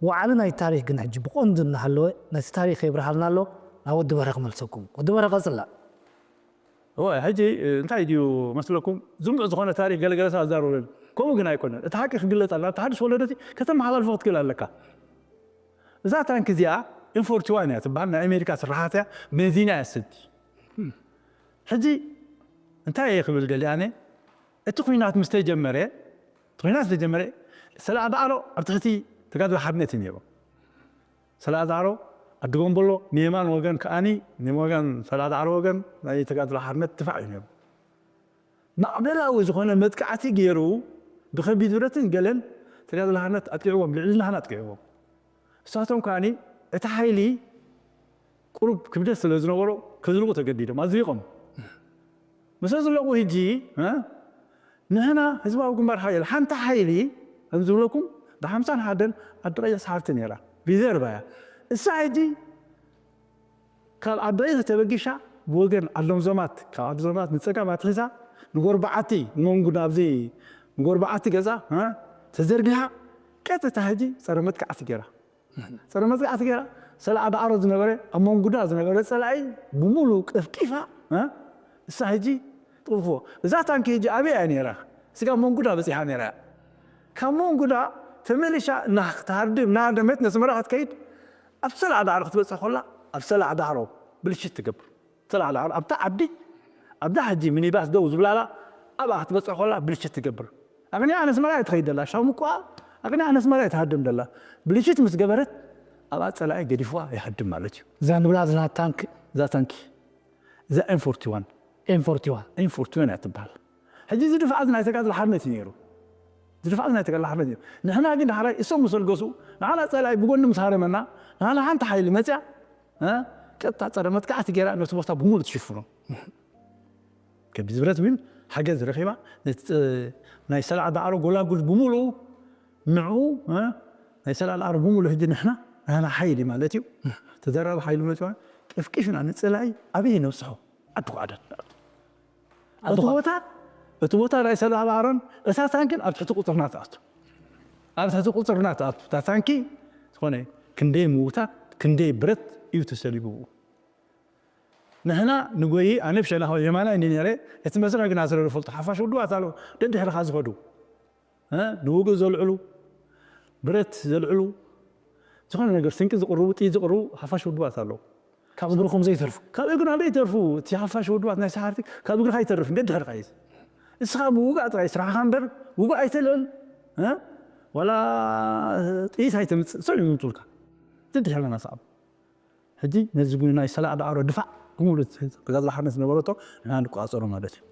ወዓሊ ናይ ታሪኽ ግን ሕጂ ብቐንዱ እናሃለወ ነቲ ታሪኽ የብርሃልና ኣሎ። ናብ ወዲ በርሀ ክመልሰኩም። ወዲ በርሀ ቀፅላ። እወ ሕጂ እንታይ ድዩ መስለኩም ዝምዕ ዝኾነ ታሪኽ ገለገለ ሰባት ዛረበሉ ከምኡ ግን ኣይኮነን እቲ ሓቂ ክግለፅ ኣለና እቲ ሓድሽ ወለዶ ከተመሓላልፎ ክትክእል ኣለካ እዛ ታንክ እዚኣ ኤም ፎርቲ ዋን እያ ትበሃል ናይ ኣሜሪካ ስራሓት እያ በንዚና እያ ትሰቲ ሕጂ እንታይ እየ ክብል ደሊ ኣነ እቲ ኩናት ምስ ተጀመረ እቲ ኩናት ምስ ተጀመረ ሰላዓ ዳዕሮ ኣብ ትሕቲ ተጋድሎ ሓርነት እዩ ነይሩ ሰላዓ ዳዕሮ ኣዲ ጎንበሎ ንየማን ወገን ከኣኒ ንወገን ሰላዓ ዳዕሮ ወገን ናይ ተጋድሎ ሓርነት ድፋዕ እዩ ነይሩ ማዕበላዊ ዝኾነ መጥቃዕቲ ገይሩ ብከቢድ ብረትን ገለን ተጋድሎ ሓርነት ኣጥቂዕዎም ልዕልናህና ኣጥቂዕዎም እሳቶም ከኣኒ እቲ ሓይሊ ቁሩብ ክብደት ስለ ዝነበሮ ከዝልቑ ተገዲዶም ኣዝሊቖም ምስ ኣዝለቑ ሕጂ ንሕና ህዝባዊ ግንባር ሓይል ሓንቲ ሓይሊ ከም ዝብለኩም ብሓምሳን ሓደን ዓዲ ቀይሕ ሰሓርቲ ነይራ ሪዘርቫ እያ እሳ ሕጂ ካብ ዓዲ ቀይሕ ተበጊሻ ብወገን ዓሎም ዘማት ካብ ዓዲ ዘማት ንፀጋም ኣትሒዛ ንጎርባዓቲ ንመንጉዳ ኣብዚ ንጎርባዓቲ ገፃ ተዘርጊሓ ቀጥታ ሕጂ ፀረ መጥቃዕቲ ገይራ ፀረ መጥቃዕቲ ገይራ ሰላዓ ዳዕሮ ዝነበረ ኣብ መንጉዳ ዝነበረ ፀላኢ ብሙሉ ቀፍቂፋ እሳ ሕጂ ጥቕፎ እዛ ታንኪ ሕጂ ኣበይ እያ ነይራ ስጋ መንጉዳ በፂሓ ነይራ ካብ መንጉዳ ተመሊሻ እናተሃርድም እናሃደመት ነስመራ ክትከይድ ኣብ ሰላዓ ዳዕሮ ክትበፅሕ ከላ ኣብ ሰላዓ ዳዕሮ ብልሽት ትገብር ሰላዓ ዳዕሮ ኣብታ ዓዲ ኣብዛ ሕጂ ሚኒባስ ደው ዝብላላ ኣብኣ ክትበፅሕ ከላ ብልሽት ትገብር ኣቕኒዓ ነስመራ እያ ትኸይድ ደላ ሻሙቋ ኣቕኒዓ ነስመራ እያ ትሃድም ደላ ብልሽት ምስ ገበረት ኣብኣ ፀላኢ ገዲፍዋ ይሃድም ማለት እዩ እዛ ንብላ ዘለና ታንክ እዛ ታንኪ እዛ ኤም ፎርቲ ዋን ኤም ፎርቲ ዋን ኤም ፎርቲ ዋን እያ ትበሃል። ሕጂ እዚ ድፋዕ እዚ ናይ ተጋድሎ ሓርነት እዩ ነይሩ። እዚ ድፋዕ እዚ ናይ ተጋድሎ ሓርነት እዩ። ንሕና ግን ዳሕራይ እሶም ምስ ኣልገሱ፣ ንዓና ጸላኢ ብጎኒ ምስ ሃረመና፣ ንዓና ሓንቲ ሓይሊ መጽያ፣ እ፣ ቀጥታ ጸረ መጥቃዕቲ ገይራ ነቲ ቦታ ብምሉእ ትሽፍኖ። ከቢድ ብረት እውን ሓገዝ ረኺባ፣ ነቲ ጸ-፣ ናይ ሰላዕ ዳዕሮ ጎላጉል ብምሉኡ ንዕኡ፣ እ፣ ናይ ሰላዕ ዳዕሮ ብምሉኡ ሕጂ ንሕና፣ ንሕና ሓይሊ ማለት እዩ። ተደራቢ ሓይሊ መጽዋ ቀፍቂፍና ንጸላኢ ኣበይ ነብጽሖ? ዓዲ ጓዕዳን። እቲ ቦታ፣ እቲ ቦታ ናይ ሰላዕ ዳዕሮን እታ ታንክን ኣብ ትሕቲ ቁጽርና ትኣቱ። ኣብ ትሕቲ ቁጽርና ትኣቱ። እታ ታንኪ ዝኾነ ክንደይ ምውታት፣ ክንደይ ብረት እዩ ተሰሊቡ። ንሕና ንጎይ፣ ኣነ ብሸነኻ የማናይ እንዲ ነይረ፣ እቲ መስርሕ ግና ስለ ዝፈልጦ፣ ሓፋሽ ውድባት ኣለዉ፣ ደድሕርኻ ዝኸዱ፣ እ፣ ንውግእ ዘልዕሉ፣ ብረት ዘልዕሉ፣ ዝኾነ ነገር ስንቂ ዝቕርቡ፣ ጥይት ዝቕርቡ ሓፋሽ ውድባት ኣለዉ። ካብ እግርኹም ዘይተርፉ። ካብ እግርና ዘይተርፉ፣ እቲ ሓፋሽ ውድባት ናይ ሰሓርቲ ካብ እግርኻ ኣይተርፍን፣ ደድሕርኻ እዩ። እስኻ ምውጋእ ጥራይ ስራሕኻ እምበር፣ ውጉእ ኣይተልዕል፣ እ፣ ዋላ ጥይት ኣይተምጽእ፣ ስዑ ይምጡልካ። ደድሕርና ሰዓብ። ሕጂ ነዚ ጉ-፣ ናይ ሰላዕ ዳዕሮ ድፋዕ ብምሉእ ተጋድሎ ሓርነት ዝነበረቶ ንሕና ንቆጻጸሮ ማለት እዩ።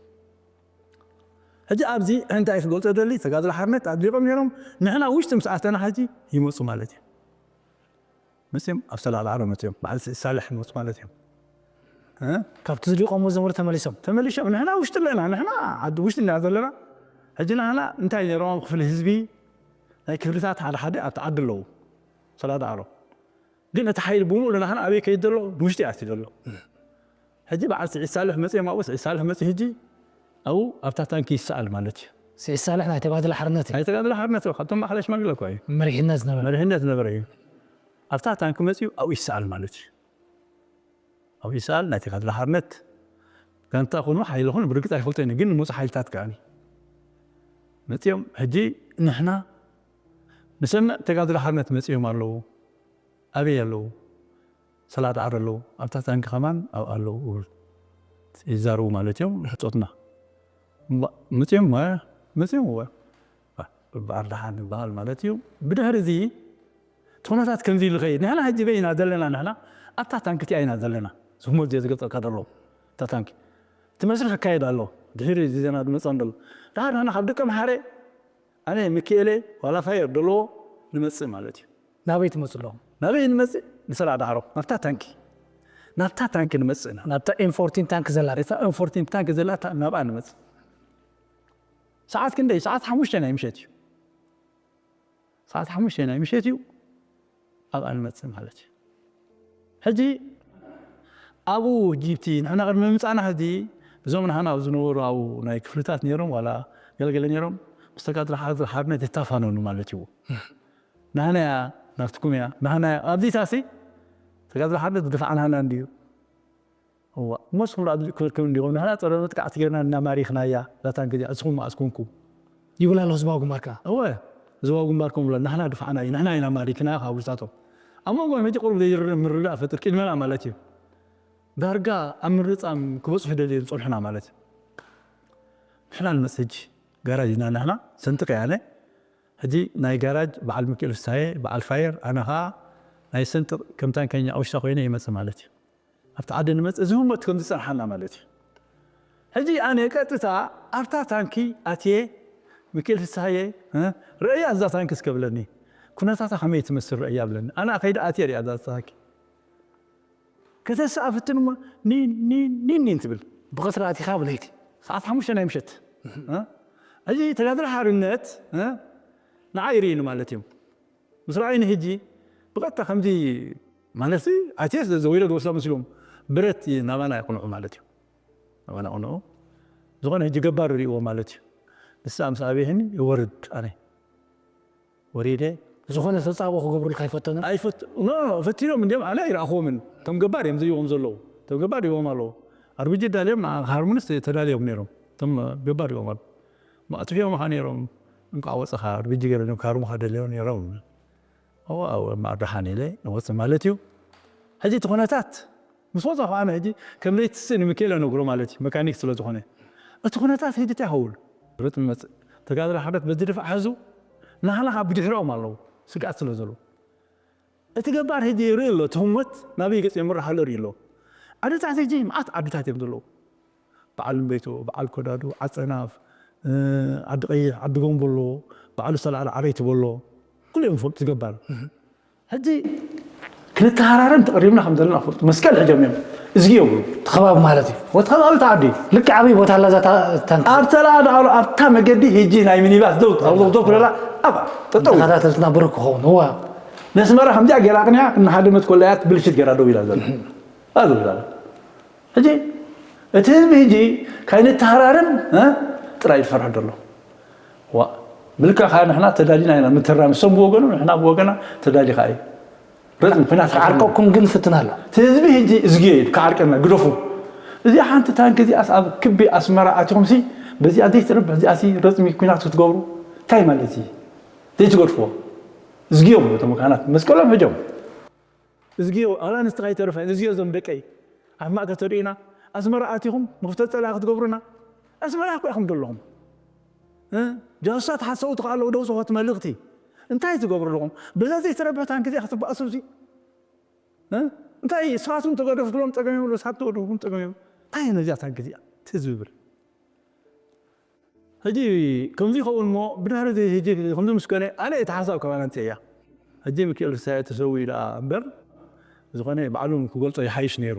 ሕጂ ኣብዚ እንታይ ክገልጾ ደሊ፣ ተጋድሎ ሓርነት ኣድሊቖም ነይሮም፣ ንሕና ውሽጢ ምስ ኣተና ሕጂ ይመጹ ማለት እዩ። መጺኦም ኣብ ሰላዕ ዳዕሮ መጺኦም፣ በዓል ስዒድ ሳልሕ ይመጹ ማለት እዮም። እ? ካብቲ ዝሊቖምዎ ዝነበሩ ተመሊሶም። ተመሊሶም፣ ንሕና ውሽጢ ኣለና፣ ንሕና ዓዲ ውሽጢ ኢና ዘለና። ሕጂ ንሕና እንታይ ነይሮም ክፍሊ ህዝቢ፣ ናይ ክፍልታት ሓደ ሓደ ኣብቲ ዓዲ ኣለዉ፣ ሰላዕ ዳዕሮ። ግን እቲ ሓይሊ ብምሉእ ናህና ኣበይ ከይድ ዘሎ? ንውሽጢ ኣትዩ ዘሎ። ሕጂ በዓል ስዒድ ሳልሕ መፅኦም ኣብኡ፣ ስዒድ ሳልሕ መፂ ሕጂ ኣብኡ ኣብታ ታንኪ ይሰኣል ማለት እዩ። ስዒድ ሳልሕ ናይ ተጋድሎ ሓርነት እዩ። ናይ ተጋድሎ ሓርነት እዩ። ካብቶም ማእኸላይ ሽማግለ እኮ እዩ። መሪሕነት ዝነበረ። መሪሕነት ዝነበረ እዩ። ኣብታ ታንኪ መፂኡ ኣብኡ ይሰኣል ማለት እዩ። ኣብኡ ይሰኣል፣ ናይ ተጋድሎ ሓርነት ጋንታ ኹኑ ሓይሊ ኹኑ ብርግፅ ኣይፈልጦ እየ፣ ግን ንመፁ ሓይልታት ከኣኒ መፂኦም። ሕጂ ንሕና ንሰምዕ ተጋድሎ ሓርነት መፂኦም ኣለዉ። ኣበይ ኣለዉ? ሰላዕ ዳዕሮ ኣለዉ። ኣብታ ታንኪ ከማን ኣብኣ ኣለዉ ይብል። ይዛረቡ ማለት እዮም። ሕጾትና። እምባ-፣ መጺኦም፣ እ፣ መጺኦም፣ እወ። ባ-፣ በዓል ደሓን ይበሃል ማለት እዩ። ብድሕሪ እዚ እቲ ኩነታት ከምዚ ኢሉ ይኸይድ። ንሕና ሕጂ በይ ኢና ዘለና፣ ንሕና ኣብታ ታንኪ እቲኣ ኢና ዘለና። ዝህሞት እዚኣ ዝገልጸልካ ዘሎ። እታ ታንኪ። እቲ መስርሕ ይካየድ ኣሎ። ድሕሪ እዚ ዜና ዝመጸና ዘሎ። ደሓር ንሕና ካብ ደቀምሓረ ኣነ ሚኪኤለ ዋላ ፋየር ደለዎ ንመጽእ ማለት እዩ። ናበይ ትመጹ ኣለኹም? ናበይ ንመጽእ? ንሰላዕ ዳዕሮ፣ ናብታ ታንኪ። ናብታ ታንኪ ንመጽእ ኢና። ናብታ ኤም ፎርቲን ታንክ ዘላ? እታ ኤም ፎርቲን ታንክ ዘላ፣ እታ ናብኣ ንመጽእ። ሰዓት ክንደይ? ሰዓት ሓሙሽተ ናይ ምሸት እዩ። ሰዓት ሓሙሽተ ናይ ምሸት እዩ። ኣብኣ ንመጽእ ማለት እዩ። ሕጂ ኣብኡ ጂፕቲ ንሕና ቅድሚ ምምጻእና ሕጂ እዞም ናህና ኣብ ዝነበሩ ኣብኡ ናይ ክፍልታት ነይሮም ዋላ ገለገለ ነይሮም ምስ ተጋድሎ ሓር-፣ ሓርነት ይታፋነኑ ማለት እዩ። ናህና እያ ናትኩም እያ ናህና እያ ኣብዚታሲ ተጋድሎ ሓርነት ብድፋዕ ናህና እንድዩ። እዋ እሞ ንስኹም ደኣ ክልክም እንዲኹም ንሕና ጸረ መጥቃዕቲ ጌርና እናማሪኽናያ ዛታን ግዜ እስኹም መኣስ ኮንኩም ይብላ ኣሎ ህዝባዊ ግንባር ከኣ። እወ ህዝባዊ ግንባር ከም ብሎ ንሕና ድፋዕና እዩ ንሕና ኢና ማሪክና ካብ ውሽጣቶም ኣብ መንጎ ሕጂ ቁሩብ ዘይርር ምርዳእ ፈጥር ቅድመና ማለት እዩ። ዳርጋ ኣብ ምርጻም ክበጽሑ ደልዮም ዝጸንሑና ማለት እዩ። ንሕና ንመጽእ ሕጂ ጋራጅ ኢና ንሕና ሰንጥቕ እያ ኣነ ሕጂ ናይ ጋራጅ በዓል ሚኪኤል ፍስሃየ በዓል ፋየር ኣነ ኸኣ ናይ ሰንጥቕ ከም ታንከኛ ኣብ ውሽጣ ኮይነ ይመጽእ ማለት እዩ። ኣብቲ ዓዲ ንመጽእ እዚ ህሞት ከም ዝጸንሓና ማለት እዩ። ሕጂ ኣነ ቀጥታ ኣብታ ታንኪ ኣትየ ሚኪኤል ፍስሃየ እ፣ ረእያ እዛ ታንኪ እስከ ብለኒ ኩነታታ ከመይ ትመስል ረእያ ብለኒ ኣነ ከይደ ኣትየ ሪኣ እዛ ታንኪ ከተስኣ ፍትን እሞ ኒን ኒን ኒን ኒን ትብል ብቐትሪ ኣቲኻ ብለይቲ ሰዓት ሓሙሽተ ናይ ምሸት እ፣ እዚ ተጋድሎ ሓርነት እ፣ ንዓይ ይርእዩኒ ማለት እዮም። ምስ ረኣዩኒ ሕጂ ብቐጥታ ከምዚ ማለት ኣትየ ስለ ዘወይለ ዝወስዳ መስሎም ብረት ናባና ይቕንዑ ማለት እዩ። ናባና ይቕንዑ ዝኾነ ሕጂ ገባር ይርእይዎ ማለት እዩ። ንሳ ምስ ኣበይህኒ ይወርድ ኣነ ወሪደ ዝኾነ ተጻብኦ ክገብሩልካ ኣይፈተኑን? ኣይፈት-፣ ኖ፣ ኖ፣ ፈቲኖም እንዲኦም ኣነ ኣይረኣኽዎምን። እቶም ገባር እዮም ዝርእይዎም ዘለዉ። እቶም ገባር ይዎም ኣለዉ። ኣርቢጂ ዳልዮም ንዓ ክሃርሙንስ ተዳልዮም ነይሮም። እቶም ገባር ይዎም ኣለዉ። ኣጥፊኦም ኻ ነይሮም። እንቋዕ ወጸኻ ኣርቢጂ ገይሮም ክሃርሙኻ ደልዮም ነይሮም። እዋ፣ እዋ፣ እምበኣር ደሓን ኢለ ንወጽእ ማለት እዩ። ሕጂ እቲ ኩነታት ምስ ወጻኹ ኣነ ሕጂ ከም ለይቲ ስእኒ ሚካኤል ነግሮ ማለት እዩ፣ መካኒክ ስለ ዝኾነ። እቲ ኩነታት ሕጂ እንታይ ይኸውን? ርጥ ንመጽእ። ተጋድሎ ሓርነት በዚ ድፋዕ ሕዙ፣ ናህና ካብ ብድሕሪኦም ኣለዉ፣ ስግኣት ስለ ዘለዉ። እቲ ገባር ሕጂ ይርኢ ኣሎ፣ እቲ ህሞት ናበይ ገጽ የምርሕ ኣሎ ይርኢ ኣሎ። ኣደታት ሕጂ መዓት ዓድታት እዮም ዘለዉ። በዓል እምቤቶ፣ በዓል ኮዳዱ፣ ዓጸናፍ፣ እ፣ ዓዲ ቀይሕ፣ ዓዲ ጎንቦሎ፣ በዓሉ ሰላዕላ ዓረይቲ ቦሎ፣ ኩሉ እዮም ዝፈልጡ ገባር። ሕጂ ክንተሃራረም ተቐሪብና ከም ዘለና ፈልጡ መስቀል ሕጆም እዮም። እዝጊ እዮም። እቲ ከባቢ ማለት እዩ። ወቲ ከባቢ ተዓዲ። ልክዕ ዓብዪ ቦታ ኣላ እዛ ታ-፣ ታንክ። ኣብ ተላዶ ኣብታ መገዲ ሕጂ ናይ ሚኒባስ ደው፣ ደው፣ ደው ክብለላ ኣብኣ ጠጠው። ተኸታተልትና ብሩክ ክኸውን። እዋ። ነስመራ ከምዚኣ ገይራ ኣቕኒዓ እናሃደመት ኮላያት ብልሽት ገይራ ደው ኢላ ዘላ። ኣሉ ብላለ። ሕጂ እቲ ህዝቢ ሕጂ ካይንተሃራረም፣ እ፣ ጥራይ ዝፈርሕ ዘሎ። ዋ፣ ብልካ ከኣ ንሕና ተዳሊና ኢና ምትራም። እሶም ብወገኑ፣ ንሕና ብወገና ተዳሊኻ እዩ። ረዝሚ ኩናት ዓርቀኩም ግን ፍትና ኣሎ። እቲ ህዝቢ ሕጂ እዝጊ እዩ ክዓርቀና፣ ግደፉ። እዚኣ ሓንቲ ታንክ እዚኣስ ኣብ ክቢ ኣስመራ ኣቲኹም ሲ፣ በዚኣ ዘይትረብሕ እዚኣ ሲ ረዝሚ ኩናት ክትገብሩ እንታይ ማለት እዩ? ዘይትገድፍዎ። እዝጊዮም እቶም ካህናት መስቀሎም ሕጆም። እዝጊዮ፣ ኣላ ኣንስቲ ከይተረፈ፣ እዝጊዮ እዞም ደቀይ፣ ኣብ ማእከል ተርእዩና፣ ኣስመራ ኣቲኹም መኽፈቲ ጸላኢ ክትገብሩና? ኣስመራ እኮ ኢኹም ዘለኹም። እ? ጃሱሳት ሓሰውቲ ከኣ ኣለዉ፣ ደውጽ ሆት መልእኽቲ። እንታይ ትገብሩ ኣለኹም? በዛ ዘይተረብሐ ታንክ እዚኣ ክትበኣሱ እዚ? እ? እንታይ ንስኻትኩም ተገደፉ ትብሎም ጸገም የብሉ፣ ንስኻትኩም ተገደፍኩም ጸገም የብሉ። እንታይ እዩ ነዚኣ ታንክ እዚኣ? እቲ ህዝቢ ይብል። ሕጂ ከምዚ ይኸውን እሞ ብድሕሪ እዚ ሕጂ ከምዚ ምስ ኮነ ኣነ እቲ ሓሳብ ከባና እንታይ እያ? ሕጂ ሚካኤል ፍስሃየ ተሰዊኡ ደኣ እምበር፣ ዝኾነ ባዕሉ ክገልጾ ይሓይሽ ነይሩ።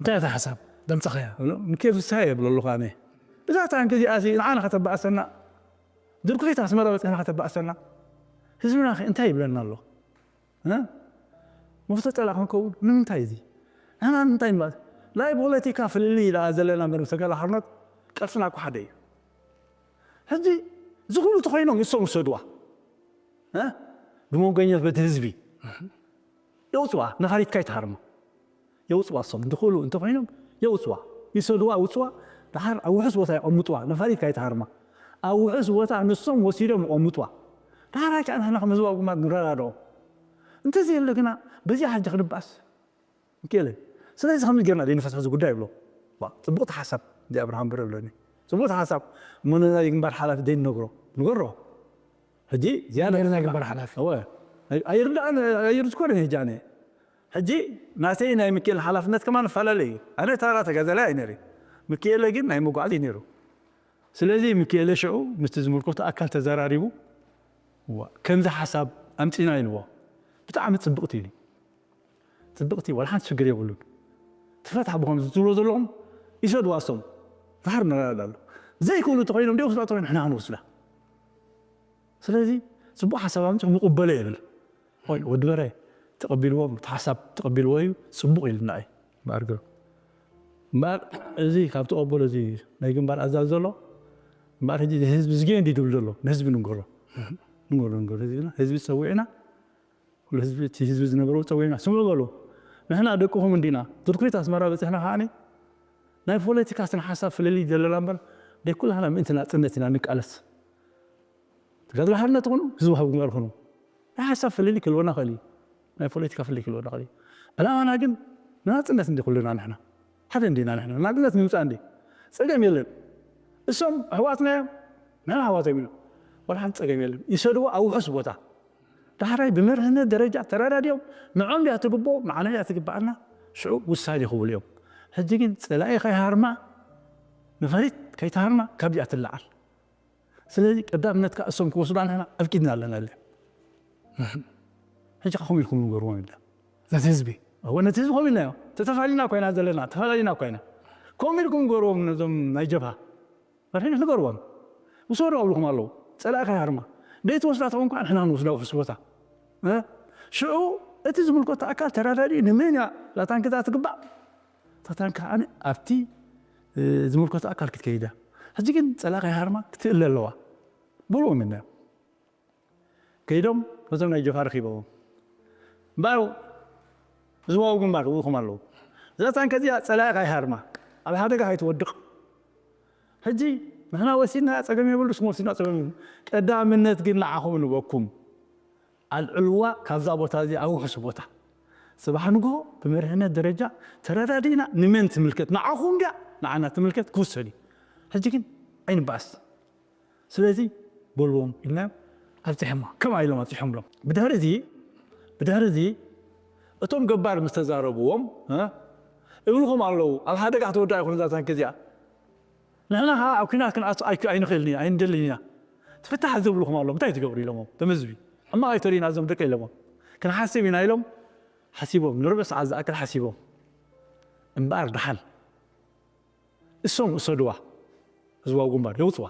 እንታይ እታ ሓሳብ ደምጸኸያ? ሚካኤል ፍስሃየ ይብል ኣለኹ ኣነ። ብዛ ታንክ እዚኣ ሲ ንዓና ከተባእሰና፣ ድርኩኺት ኣስመራ በጺሕና ከተባእሰና፣ ህዝብና ከ እንታይ ይብለና ኣሎ? እ? መፍቶ ጸላእ ክንከውን ንምንታይ እዚ? ንሕና ንምንታይ ንባእ? ናይ ፖለቲካ ፍልልይ ደኣ ዘለና እምበር ምስ ተጋድሎ ሓርነት ቅርስና እኮ ሓደ እዩ። ሕጂ እዚ ኩሉ ተኾይኖም ንሶም ውሰድዋ። እ? ብመንጎኛ በቲ ህዝቢ የውፅዋ፣ ነፋሪትካ ይትሃርማ። የውፅዋ እሶም እንተኽእሉ እንተኾይኖም የውፅዋ። ይሰድዋ፣ ውፅዋ፣ ደሓር ኣብ ውሑስ ቦታ የቐምጥዋ፣ ነፋሪትካ ይትሃርማ። ኣብ ውሑስ ቦታ ንሶም ወሲዶም የቐምጥዋ። ደሓር ከዓ ንሕና ከም ህዝባዊ ግንባር ንረዳድኦ። እንተዘየለ ግና በዚኣ ሕጂ ክንባእስ ምክኤለ። ስለዚ ከምዚ ጌርና ደይንፈትሖ እዚ ጉዳይ ይብሎ። ዋ፣ ጽቡቕቲ ሓሳብ እንዲ ኣብርሃም በረ ብለኒ። ጽቡቕቲ ሓሳብ። እሞ ነዛ ግንባር ሓላፊ ደይንነግሮ። ንገሮ። ሕጂ ዝያዳ ነይሩ ናይ ግንባር ሓላፊ። እወ። ኣይ-፣ ኣይርዳእን፣ ኣይርድኮን ሕጂ ኣነ። ሕጂ ናተይ ናይ ምክኤል ሓላፍነት ከማን ይፈላለ እዩ። ኣነ ተራ ተጋዳላይ ኣይነሪ። ምክኤለ ግን ናይ መጓዓዚ እዩ ነይሩ። ስለዚ ምክኤለ ሽዑ ምስቲ ዝምልከቶ ኣካል ተዘራሪቡ፣ ዋ፣ ከምዚ ሓሳብ ኣምጺና ኢልዎ። ብጣዕሚ ጽብቕቲ ኢሉ። ጽብቕቲ፣ ዋላ ሓንቲ ሽግር የብሉን። ትፈትሕ ብኸም ዝብሎ ዘለኹም ይሰድዋ እሶም። ድሓር ንረዳዳ ኣሎ። ዘይክእሉ እንተኾይኖም ደይ ወስዳ ተኾይኑ ንሕና ክንወስዳ። ስለዚ ጽቡቕ ሓሳብ ኣምጺኹም ይቕበሎ ይብል። ኦይ፣ ወዲ በረ ተቐቢልዎም፣ እቲ ሓሳብ ተቐቢልዎ እዩ፣ ጽቡቕ ኢሉና እዩ። እምበኣር ግሩ። እምበኣር እዚ ካብ ተቐበሎ እዚ ናይ ግንባር ኣዛዚ ዘሎ፣ እምበኣር ሕጂ ንህዝቢ ዝገየ እንዲ ድብል ዘሎ፣ ንህዝቢ ንንገሮ። ንንገሮ፣ ንንገሮ ህዝብና፣ ህዝቢ ጸዊዕና፣ ኩሉ ህዝቢ፣ እቲ ህዝቢ ዝነበሮ ጸዊዕና፣ ስምዑ በሉ። ንሕና ደቅኹም እንዲና፣ ድርኩሪት ኣስመራ በጺሕና ከኣኒ፣ ናይ ፖለቲካ ስነ ሓሳብ ፍልልይ ዘለና እምበር፣ ደይ ኩላህና ምእንቲ ናጽነት ኢና ንቃለስ። ተጋድሎ ሓርነት ይኹኑ፣ ህዝባዊ ግንባር ይኹኑ፣ ናይ ሓሳብ ፍልልይ ክህልወና ይኽእል እዩ። ናይ ፖለቲካ ፍልልይ ክህልወና ይኽእል እዩ። ዕላማና ግን ንናጽነት እንዲ ኩልና ንሕና። ሓደ እንዲና ንሕና። ናጽነት ንምምጻእ እንዲ። ጸገም የለን። እሶም ኣሕዋትና እዮም፣ ንሕና ኣሕዋቶም ኢና። ዋላ ሓንቲ ጸገም የለን። ይሰድዎ ኣብ ውሑስ ቦታ። ዳሕራይ ብመርህነት ደረጃ ተረዳዲኦም፣ ንዖም ድያ ትግብኦ፣ ንዓና ድያ ትግብኣና፣ ሽዑ ውሳኔ ክህብሉ እዮም። ሕጂ ግን ጸላኢ ከይሃርማ፣ ነፋሪት ከይትሃርማ፣ ካብዚኣ ትለዓል። ስለዚ ቀዳምነትካ እሶም ክወስዱ ንሕና ኣብ ቂድና ኣለና ኣለ። ሕጂ ከ ከምኡ ኢልኩም ንገርዎም ኢልና። ነቲ ህዝቢ? እወ፣ ነቲ ህዝቢ ከምኡ ኢልናዮ። ተተፋሊና እኮ ኢና ዘለና፣ ተፈላለና እኮ ኢና። ከምኡ ኢልኩም ንገርዎም ነዞም ናይ ጀብሃ። መርሒን ንገርዎም። ውሰዱ ኣብልኩም ኣለዉ። ጸላኢ ከይሃርማ። ደይ ትወስዳ ተኾን ከኣ ንሕና ንወስዳ ውሑስ ቦታ። እ? ሽዑ እቲ ዝምልከቶ ኣካል ተረዳዲኡ ንመን እያ እዛ ታንኪ እዛ ትግባእ? እታ ታንኪ ከኣ ኣብቲ፣ እ፣ ዝምልከቶ ኣካል ክትከይዳ። ሕጂ ግን ጸላኢ ከይሃርማ ክትእለ ኣለዋ። በልዎም ኢልና። ከይዶም ነዞም ናይ ጀብሃ ረኺቦም። እምበኣር ህዝባዊ ግንባር ክብልኹም ኣለዉ። እዛ ታንኪ እዚኣ ጸላኢ ከይሃርማ፣ ኣብ ሓደጋ ከይትወድቕ። ሕጂ ንሕና ወሲድና ጸገም የብሉ፣ ንስኹም ወሲድና ጸገም የብሉ። ቀዳምነት ግን ንዓኹም ንበኩም። ኣልዕልዋ ካብዛ ቦታ እዚኣ ኣብ ውሑስ ቦታ። ጽባሕ ንግሆ ብመሪሕነት ደረጃ ተረዳዲእና ንመን ትምልከት፣ ንዓኹም ድያ ንዓና ትምልከት ክውሰን እዩ። ሕጂ ግን ኣይንበኣስ። ስለዚ በልዎም ኢልናዮም ኣብጺሖማ። ከምኣ ኢሎም ኣብጺሖምሎም። ብድሕሪ እዚ፣ ብድሕሪ እዚ እቶም ገባር ምስ ተዛረብዎም፣ እ፣ እብልኹም ኣለዉ። ኣብ ሓደጋ ክትወድቕ ኣይኮነ እዛ ታንኪ እዚኣ። ንሕና ከዓ ኣብ ኲናት ክንኣቱ ኣይክ- ኣይንኽእልን ኢና ኣይንደልን ኢና። ትፍታሕ ዝብልኹም ኣለዉ። እንታይ ትገብሩ ኢሎሞም እቶም ህዝቢ? ሕማቕ ኣይተርእዩና እዞም ደቂ ኢሎሞም። ክንሓስብ ኢና ኢሎም ሓሲቦም ንርብዕ ሰዓት ዝኣክል ሓሲቦም። እምበኣር ደሓን እሶም እሰድዋ ህዝባዊ ግንባር የውፅዋ።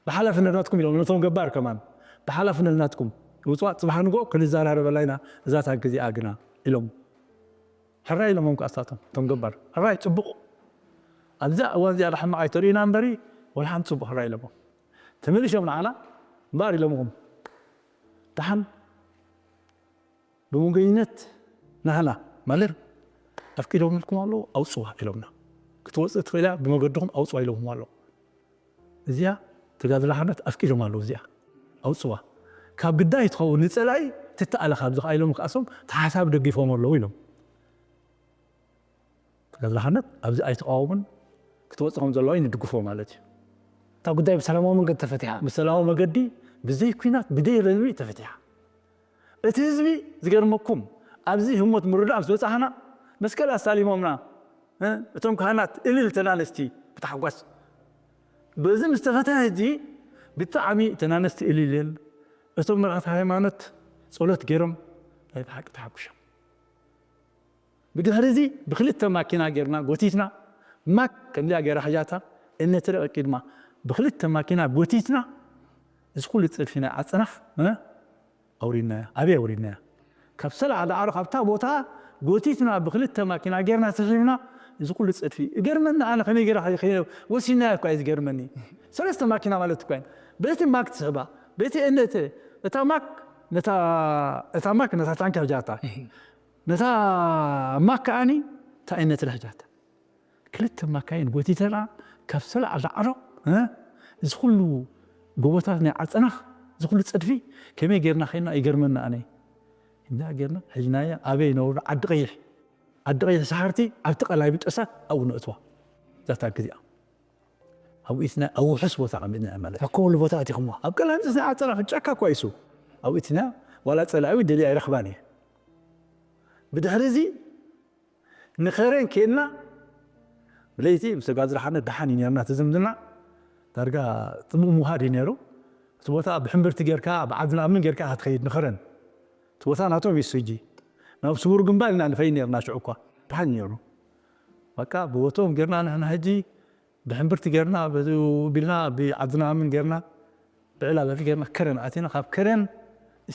ብሓላፍነት ናትኩም ኢሎም ነቶም ገባር ከማን ብሓላፍነት ናትኩም የውፅዋ። ፅባሕ ንጎ ክንዘራረበላ ኢና እዛ ታንኪ እዚኣ ግና ኢሎም። ሕራይ ኢሎሞም ክኣስታቶም እቶም ገባር ሕራይ ፅቡቕ ኣብዛ እዋን እዚኣ ሕማቕ ኣይተርእዩና እምበሪ ወላ ሓንቲ ፅቡቕ ሕራይ ኢሎሞም ተመሊሾም ንዓና እምበኣር ኢሎምኹም ደሓን ብምንገኝነት ናህና ማለት ኣፍቂዶምልኩም ኣለዉ ኣውፅዋ ኢሎምና ክትወፅእ ትኽእል እያ ብመገድኹም ኣውፅዋ ኢሎምኹም ኣለዉ እዚኣ ተጋድሎ ሓርነት ኣፍቂዶም ኣለዉ እዚኣ ኣውፅዋ ካብ ግዳይ ትኸውን ንፀላኢ ትተኣለ ካብዚ ከዓ ኢሎም ከኣሶም ተሓሳብ ደጊፎም ኣለዉ ኢሎም ተጋድሎ ሓርነት ኣብዚ ኣይተቃወሙን ክትወፅእ ከም ዘለዋ እዩ ንድግፎ ማለት እዩ እታ ጉዳይ ብሰላማዊ መንገዲ ተፈቲሓ ብሰላማዊ መገዲ ብዘይ ኲናት ብደይ ረድሪ ተፈቲሓ እቲ ህዝቢ ዝገርመኩም ኣብዚ ህሞት ምርዳእ ምስ በፃሕና መስቀል ኣሳሊሞምና እቶም ካህናት እልል ተናነስቲ ብታሕጓስ በዚ ምስ ተፈትሐ ህጂ ብጣዕሚ ተናነስቲ እልል እቶም መራሕቲ ሃይማኖት ፀሎት ገይሮም ናይ ብሓቂ ተሓጉሾም ብድሕሪ እዚ ብክልተ ማኪና ጌርና ጎቲትና ማክ ከምዚኣ ገይራ ሕጃታ እነትረቐቂ ድማ ብክልተ ማኪና ጎቲትና እዚ ኩሉ ፅድፊ ናይ ዓፀናፍ ኣውሪድናያ ኣበይ ኣውሪድናያ ካብ ሰላዓ ዳዕሮ ካብታ ቦታ ጎቲትና ብክልተ ማኪና ጌርና ስሒብና እዚ ኩሉ ፅድፊ እገርመኒ ኣነ ከመይ ገይረ ወሲናያ እኳ እዩ ዝገርመኒ ሰለስተ ማኪና ማለት እኳ በቲ ማክ ትስሕባ በቲ እነተ እታ ማክ ነታ እታ ማክ ነታ ታንኪ ሕጃታ ነታ ማክ ከዓኒ እታ እነተ ሕጃታ ክልተ ማካይን ጎቲተና ካብ ሰላዓ ዳዕሮ እዚ ኩሉ ጎቦታት ናይ ዓፀናኽ እዚ ኩሉ ፀድፊ ከመይ ጌርና ኸይና ይገርመና ኣነ እንዳ ጌርና ሕጅናያ ኣበይ ነውሩ ዓዲ ቀይሕ ዓዲ ቀይሕ ሰሓርቲ ኣብቲ ቀላይ ብጠሳ ኣብኡ ነእትዋ እዛ ታንኪ እዚኣ ኣብኡ ኢትና ኣብ ውሑስ ቦታ ቀሚጥና ማለት ኣብ ኩሉ ቦታ ኣቲኹምዋ ኣብ ቀላይ ብጠሳ ዓፀናኽ ጫካ እኳ ይሱ ኣብኡ ኢትና ዋላ ፀላዊ ደልያ ኣይረኽባን እየ ብድሕሪ እዚ ንኸረን ኬድና ብለይቲ ምስ ተጋዝረ ሓነት ደሓን እዩ ነርና እቲ ዝምድና ዳርጋ ጥቡቕ ምውሃድ እዩ ነሩ እቲ ቦታ ብሕምብርቲ ጌርካ ብዓድና ምን ጌርካ ክትኸይድ ንኸረን እቲ ቦታ ናቶም እዩ ሕጂ ናብ ስውር ግንባር ኢና ንኸይድ ነርና ሽዑ እኳ ደሓን ነሩ በቃ ብቦቶም ጌርና ንሕና ሕጂ ብሕምብርቲ ጌርና ቢልና ብዓድና ምን ጌርና ብዕላል ጌርና ከረን ኣቲና ካብ ከረን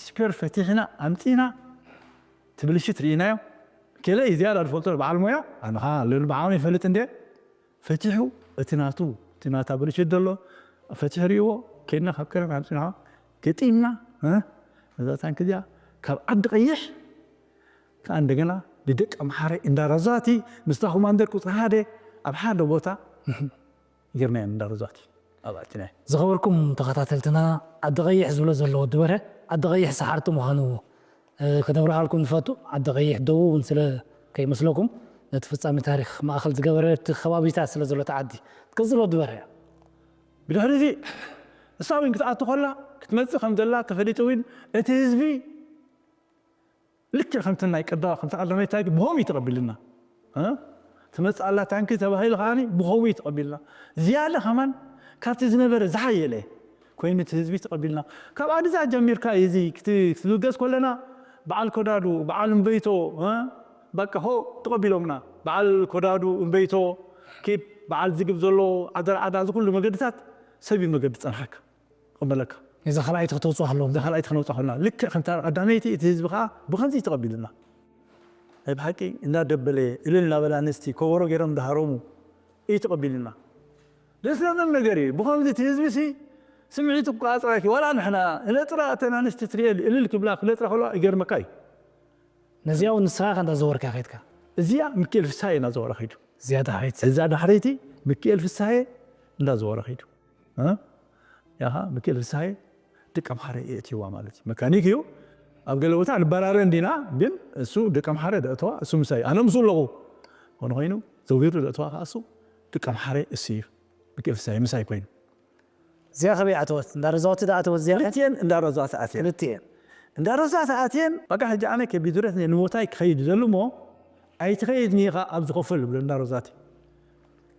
ስፔር ፈቲሕና ኣምፂና ትብልሽት ርኢናዮ ከለ ዝያዳ ዝፈልጦ በዓል ሞያ ኣንኻ ልብል ብዓሚ ይፈልጥ እንደ ፈቲሑ እቲ ናቱ እቲ ናታ ብልሽት ዘሎ ፈቲሑ ርእዎ ከድና ካብ ከረን ኣምፂና ገጢምና እዛ ታንክ እዚኣ ካብ ዓዲ ቀይሕ ከዓ እንደገና ብደቂ ኣምሓረ እንዳረዛቲ ምስታ ኮማንደር ቁፅሪ ሓደ ኣብ ሓደ ቦታ ጌርናዮ እንዳረዛቲ ኣብ ኣቲናዮ ዝኸበርኩም ተኸታተልትና ዓዲ ቀይሕ ዝብሎ ዘሎ ወዲ በርሀ ዓዲ ቀይሕ ሰሓርቲ ምዃኑ ከነብርሃልኩም ንፈቱ ዓዲ ቀይሕ ደቡብ እውን ስለ ከይመስለኩም ነቲ ፍጻሜ ታሪክ ማእኸል ዝገበረ እቲ ከባቢታት ስለ ዘሎ እቲ ዓዲ ትቅፅል ወዲ በርሀ ብድሕሪ እዚ እሳ እውን ክትኣቱ ከላ ክትመፅእ ከም ዘላ ተፈሊጡ እውን እቲ ህዝቢ ልክዕ ከምቲ ናይ ቀዳ ከምቲ ቀዳማይ ታንኪ ብኸምኡ እዩ ተቐቢልና ትመፅእ ኣላ ታንኪ ተባሂሉ ከዓ ብኸምኡ እዩ ተቐቢልና ዝያዳ ከማን ካብቲ ዝነበረ ዝሓየለ ኮይኑ እቲ ህዝቢ ተቐቢልና ካብ ኣዲዛ ጀሚርካ እዚ ክትብገስ ከለና በዓል ኮዳዱ በዓል እምበይቶ በቃ ሆ ተቐቢሎምና በዓል ኮዳዱ እምበይቶ ኪፕ በዓል ዝግብ ዘሎ ዓደር ዓዳ እዚ ኩሉ መገድታት ሰብ እዩ መገዲ ፀንሓካ ክቕበለካ እዛ ካልኣይቲ ክተውፅኦ ኣለዎም እዛ ካልኣይቲ ክነውፃ ከለና ልክዕ ከምታ ቀዳመይቲ እቲ ህዝቢ ከዓ ብኸምዚ እዩ ተቐቢሉና ናይ ብሓቂ እንዳደበለ እልል እናበላ ኣንስቲ ከበሮ ገይሮም እንዳሃረሙ እዩ ተቐቢሉና ደስ ዘብል ነገር እዩ ብኸምዚ እቲ ህዝቢ ሲ ስምዒቱ ክቆፃፀር ኣይክእል ዋላ ንሕና ክነጥራ እተን ኣንስቲ ትርእየን እልል ክብላ ክነጥራ ከለዋ ይገርመካ እዩ ነዚኣ እውን ንስኻ ኢኻ እንዳዘወርካ ከይድካ እዚኣ ሚካኤል ፍስሃየ እናዘወረ ከይዱ እዚኣ ዳሕረይቲ እዛ ዳሕረይቲ ሚካኤል ፍስሃየ እንዳዘወረ ከይዱ ያኻ ሚካኤል ፍስሃየ ደቂ ኣምሓረ የእትይዋ ማለት እዩ መካኒክ እዩ ኣብ ገለ ቦታ ንበራረ እንዲና ግን እሱ ደቂ ኣምሓረ ደእተዋ እሱ ምሳይ ኣነ ምስኡ ኣለኹ ኾነ ኮይኑ ዘዊሩ ደእተዋ ከዓ እሱ ደቂ ኣምሓረ እሱ እዩ ሚካኤል ፍስሃየ ምሳይ ኮይኑ እዚኣ ከበይ ኣተወት እንዳረዛወቲ ዳ ኣተወት እዚኣ ክልቲኤን እንዳረዛወቲ ኣትየን ክልቲኤን እንዳረዛወቲ ኣትየን በቃ ሕጂ ኣነ ከቢድረት ንቦታይ ክኸይድ ዘሉ እሞ ኣይትኸይድን ኢኻ ኣብዚ ኮፈል ብሎ እንዳ ሮዛቲ።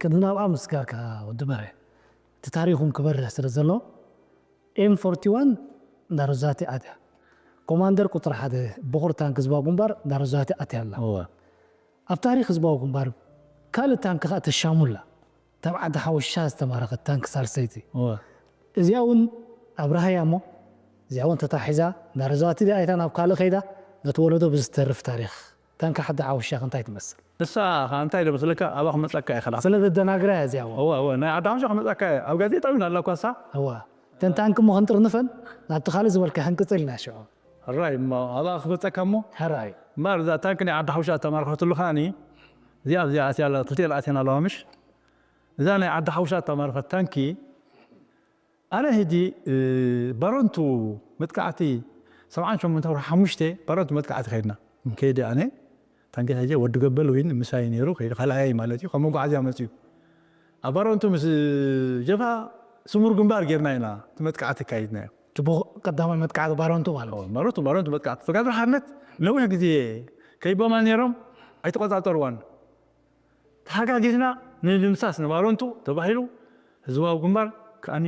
ቅድሚ ናብኣ ምስጋካ ወዲ በረ፣ እቲ ታሪኹም ክበርህ ስለ ዘሎ፣ ኤም ፎርቲ ዋን እንዳ ሮዛቲ ኣትያ። ኮማንደር ቁፅሪ ሓደ፣ በኹር ታንክ ህዝባዊ ግንባር እንዳ ሮዛቲ ኣትያ ኣላ። ኣብ ታሪኽ ህዝባዊ ግንባር ካልእ ታንክ ኸኣ ተሻሙላ፣ ታብ ዓዲ ሓውሻ ዝተማረኸት ታንክ ሳልሰይቲ። እዚኣ እውን ኣብርሃያ እሞ፣ እዚኣ እውን ተታሒዛ እንዳ ሮዛቲ ድኣ ኣይታ ናብ ካልእ ከይዳ፣ ነቲ ወለዶ ብዝተርፍ ታሪኽ ታንክ ሓዲ ሓውሻ እንታይ ትመስል? ንሳ ኸዓ እንታይ ዶ መስለካ? ኣባ ክመጸካ እየ ኸላ። ስለ ዘደናግራ እያ እዚኣ። እዋ፣ እዋ፣ እዋ፣ ናይ ዓዲ ሓውሻ ክመጸካ እየ። ኣብ ጋዜጣ እውን ኣላ እኳ እሳ። እዋ። እተን ታንክ እሞ ክንጥርንፈን ናብቲ ካልእ ዝበልካ ክንቅጽል ኢና ሽዑ። ሕራይ እሞ፣ ኣባ ክመጸካ እሞ። ሕራይ። እምበር እዛ ታንክ ናይ ዓዲ ሓውሻ እተማርኸትሉ ኸዓኒ፣ እዚኣ፣ እዚኣ ኣትያ ኣላ፣ ክልቲኤን ኣትየን ኣለዋ ምሽ? እዛ ናይ ዓዲ ሓውሻ እተማርኸት ታንኪ፣ ኣነ ሕጂ፣ እ፣ ባረንቱ መጥቃዕቲ ሰብዓን ሸሞንተን ወርሒ ሓሙሽተ ባረንቱ መጥቃዕቲ ከይድና። ከይደ ኣነ፣ ታንኪ ሕጂ ወዲ ገበል ዊን ምሳይ ነይሩ፣ ከይዱ ካልኣይ ማለት እዩ፣ ካብ መጓዓዝያ መፅዩ። ኣብ ባረንቱ ምስ ጀብሃ ስሙር ግንባር ጌርና ኢና እቲ መጥቃዕቲ ኣካይድናዮ። እቲ ቦ-፣ ቀዳማይ መጥቃዕቲ ባረንቱ ማለት እዩ። ባረንቱ፣ ባረንቱ መጥቃዕቲ። ተጋድሎ ሓርነት ነዊሕ ግዜ ከይቦማ ነይሮም፣ ኣይተቆጻጸርዋን። ተሓጋጊዝና ንድምሳስ ንባረንቱ ተባሂሉ ህዝባዊ ግንባር ከኣኒ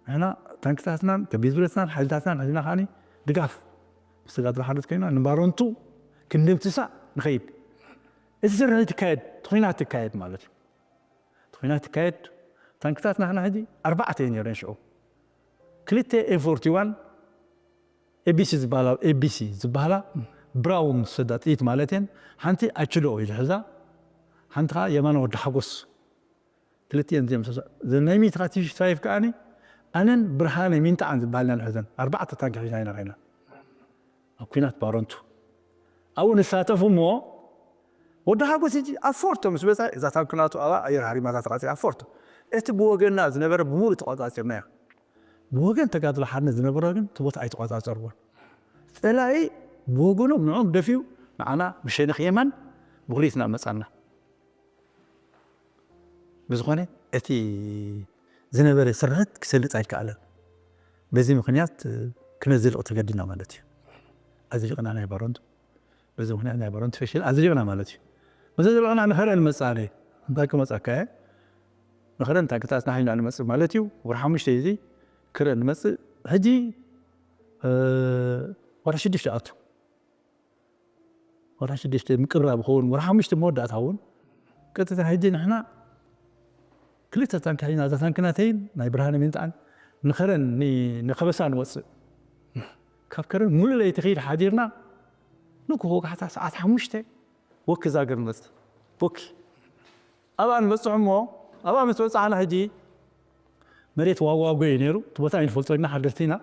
ንሕና ታንክታትናን ከቢድ ብረትናን ሓይልታትናን ሒዝና ከኣኒ ድጋፍ ምስ ተጋድሎ ሓርነት ኮይና ንባረንቱ ክንድምስሳ ንኸይድ። እዚ ስርሒ ትካየድ፣ እቲ ኹናት ትካየድ ማለት እዩ። እቲ ኹናት ትካየድ፣ ታንክታት ናትና ሕጂ ኣርባዕተ እየን ነይረን ሽዑ። ክልተ ኤም ፎርቲ ዋን ኤቢሲ ዝበሃላ፣ ኤቢሲ ዝበሃላ ብራውን ዝሰዳ ጥይት ማለት እየን። ሓንቲ ኣችሎ እዩ ዝሕዛ፣ ሓንቲ ኸዓ የማነ ወዲ ሓጎስ። ክልቲኤን እዚኦም ሰሳ-፣ ዘን ናይ ሚት ኸዓ ቲ ፊፍቲ ፋይቭ ከዓኒ ኣነን ብርሃነ ሚንጣዓን ዝበሃል ኢና ንሕዘን። ኣርባዕተ ታንኪ ሒዝና ኢና ኸይና። ኣብ ኲናት ባረንቱ ኣብኡ ንሳተፍ እሞ፣ ወዲ ሓጎስ ሕጂ ኣብ ፎርቶ ምስ በጽሐ፣ እዛ ታንኪ ናቱ ኣብኣ ኣየር ሃሪማታ ተቓጺላ ኣብ ፎርቶ። እቲ ብወገንና ዝነበረ ብምሉእ ተቖጻጺርናዮ። ብወገን ተጋድሎ ሓርነት ዝነበረ ግን እቲ ቦታ ኣይተቖጻጸርዎን። ጸላኢ ብወገኖም ንዕኦም ደፊኡ ንዓና ብሸነኽ የማን ብኽልኢትና መጻና። ብዝኾነ እቲ ዝነበረ ስርሕት ክሰልጥ ኣይከኣለን። በዚ ምኽንያት ክነዝልቕ ተገዲና ማለት እዩ። ኣዝሊቕና ናይ ባረንቱ፣ በዚ ምኽንያት ናይ ባረንቱ ፈሽል ኣዝሊቕና ማለት እዩ። ምስ ዘዝለቕና ንኸረ ንመጽእ ኣነ፣ እንታይ ክመጸካ እየ? ንኸረ እንታይ ክታስ ንሓይና ንመጽእ ማለት እዩ። ወርሒ ሓሙሽተ እዚ ክረ ንመጽእ። ሕጂ፣ እ፣ ወርሒ ሽዱሽተ ኣቱ። ወርሒ ሽዱሽተ ምቅራብ ይኸውን፣ ወርሒ ሓሙሽተ መወዳእታ እውን። ቀጥታ ሕጂ ንሕና ክልተ ታንኪ ሒዝና፣ እዛ ታንኪ ናተይን ናይ ብርሃነ ሚንጣን ንኸረን ኒ-፣ ንከበሳ ንወፅእ። ካብ ከረን ሙሉእ ለይቲ ኸይድ ሓዲርና፣ ንግሆ ጋሕታ ሰዓት ሓሙሽተ ወኪ ዛገር ንመፅእ። ወኪ። ኣብኣ ንበፅሕ እሞ፣ ኣብኣ ምስ በፃሕና ሕጂ መሬት ዋጓጎ እዩ ነይሩ። እቲ ቦታ ኣይንፈልጦ ኢና፣ ሓደርቲ ኢና።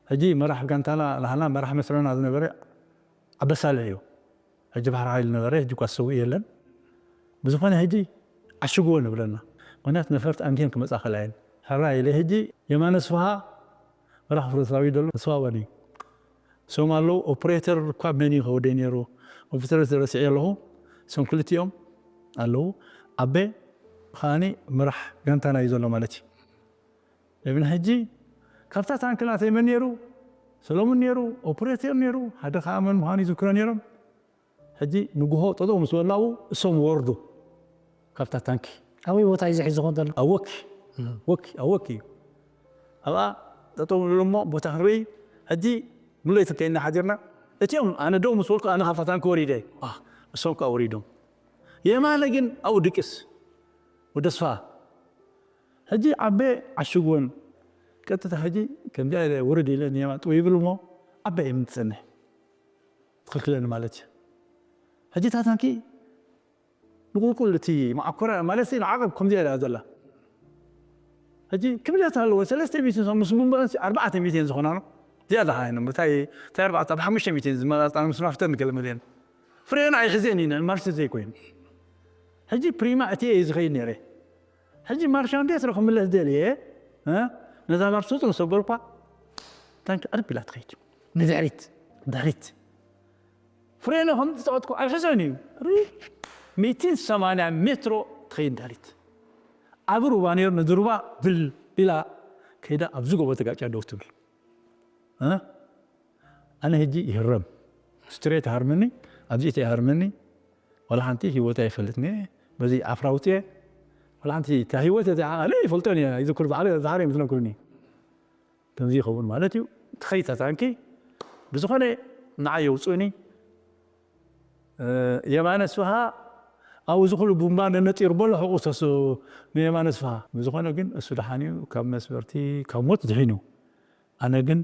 ሕጂ መራሕ ጋንታና ናህና መራሕ መስርዕና ዝነበረ ዓበሳልዕ እዩ። ሕጂ ባሕሪ ሓይሊ ነበረ፣ ሕጂ እኳ ዝሰውእ የለን። ብዝኾነ ሕጂ ዓሽግዎ ንብለና። ምኽንያት ነፈርቲ ኣንድየን ክመጻ ከልኣየን። ሕራይ ኢለ ሕጂ የማነ ስብሃ መራሕ ፍረስራዊ ዘሎ ተስፋ በኒ። ሶም ኣለዉ፣ ኦፕሬተር እኳ መን እዩ ከወደይ ነይሩ? ኦፊሰር ተረሲዐ ኣለኹ። ሶም ክልቲኦም ኣለዉ። ኣቤ ከኣኒ መራሕ ጋንታና እዩ ዘሎ ማለት እዩ። እብን ሕጂ ካብታ ታንክ ናተይ መን ነይሩ? ሰሎሙን ነይሩ፣ ኦፕሬተር ነይሩ፣ ሓደ ከኣ መን ምዃኑ ይዝክሮ ነይሮም። ሕጂ ንግሆ ጠጠው ምስ በላኡ እሶም ወርዱ ካብታ ታንኪ። ኣበይ ቦታ እዩ ዝሕዝ ዝኾን ዘሎ? ኣብ ወኪ፣ እም። ወኪ፣ ኣብ ወኪ እዩ። ኣብኣ ጠጠው ንብሉ እሞ ቦታ ክንርኢ። ሕጂ ሙሉእ ትከይና ሓዲርና። እቲኦም ኣነ ደው ምስ በልኩ ኣነ ካብታ ታንኪ ወሪደ። ኣህ። እሶም ከኣ ወሪዶም። የማነ ግን ኣብኡ ድቅስ። ወደስፋ። ሕጂ ዓቤ ዓሽግወን። ቀጥታ ሕጂ ከምዚኣ ኢለ ውርድ ኢለ ንየማን ጥው ይብል እሞ ዓቤ እየ ምትጸንሕ። ትኽልክለኒ ማለት እዩ። ሕጂ እታ ታንኪ ንቁልቁል እቲ መዓኮራ ማለት ንዓቐብ ከምዚኣ ኢላ ዘላ። ሕጂ ክብደት ኣለዎ፣ ሰለስተ ሚእቲ ምስ ቡምባንሲ ኣርባዕተ ሚእቲ ዝኾና ነው። ዝያዳ ኸዓ እዮም። እንታይ፣ እንታይ ኣርባዕተ፣ ኣብ ሓሙሽተ ሚእቲ ዝመጣጣን ምስ ናፍተን ገለ መለ እየን። ፍሬን ኣይሕዘን እዩ፣ ማርሽ ዘይኮይኑ። ሕጂ ፕሪማ እቲ እየ ዝኸይድ ነይረ። ሕጂ ማርሽ እንዴት ነው ክምለስ ደልየ፣ እ? ነዛ ማርሽ ውጽእ ምስ ኣበልኳ፣ ታንኪ ዕርብ ኢላ ትኸይድ። ንድሕሪት፣ ድሕሪት። ፍሬኖ ከም ዝጸቐጥኩ ኣይሕዞን እዩ። ሪ-፣ ሚእትን ሰማንያ ሜትሮ ትኸይድ ድሕሪት። ዓቢ ሩባ ነይሩ፣ ነዚ ሩባ ድል ኢላ ከይዳ ኣብዚ ጎቦ ተጋጭያ ደው ትብል። እ? ኣነ ሕጂ ይህረም። ስትሬት ሃርምኒ፣ ኣብዚ እቲ ይሃርመኒ፣ ዋላ ሓንቲ ህይወት ኣይፈልጥኒ። በዚ ኣፍራውጥ እየ። ዋላ ሓንቲ እታ ህይወት እዚኣ ኣነ ይፈልጦን እየ፣ ይዝክር ባዕለ ዛሬ ምስ ነግሩኒ። ከምዚ ይኸውን ማለት እዩ። ትኸይታ ታንኪ ብዝኾነ ንዓይ የውፅእኒ። የማነ ስብሃ ኣብኡ ዝኽሉ ቡምባ ነነጢሩ በሎ ሕቑ ተሱ ንየማነ ስብሃ። ብዝኾነ ግን እሱ ደሓን እዩ፣ ካብ መስበርቲ ካብ ሞት ድሒኑ። ኣነ ግን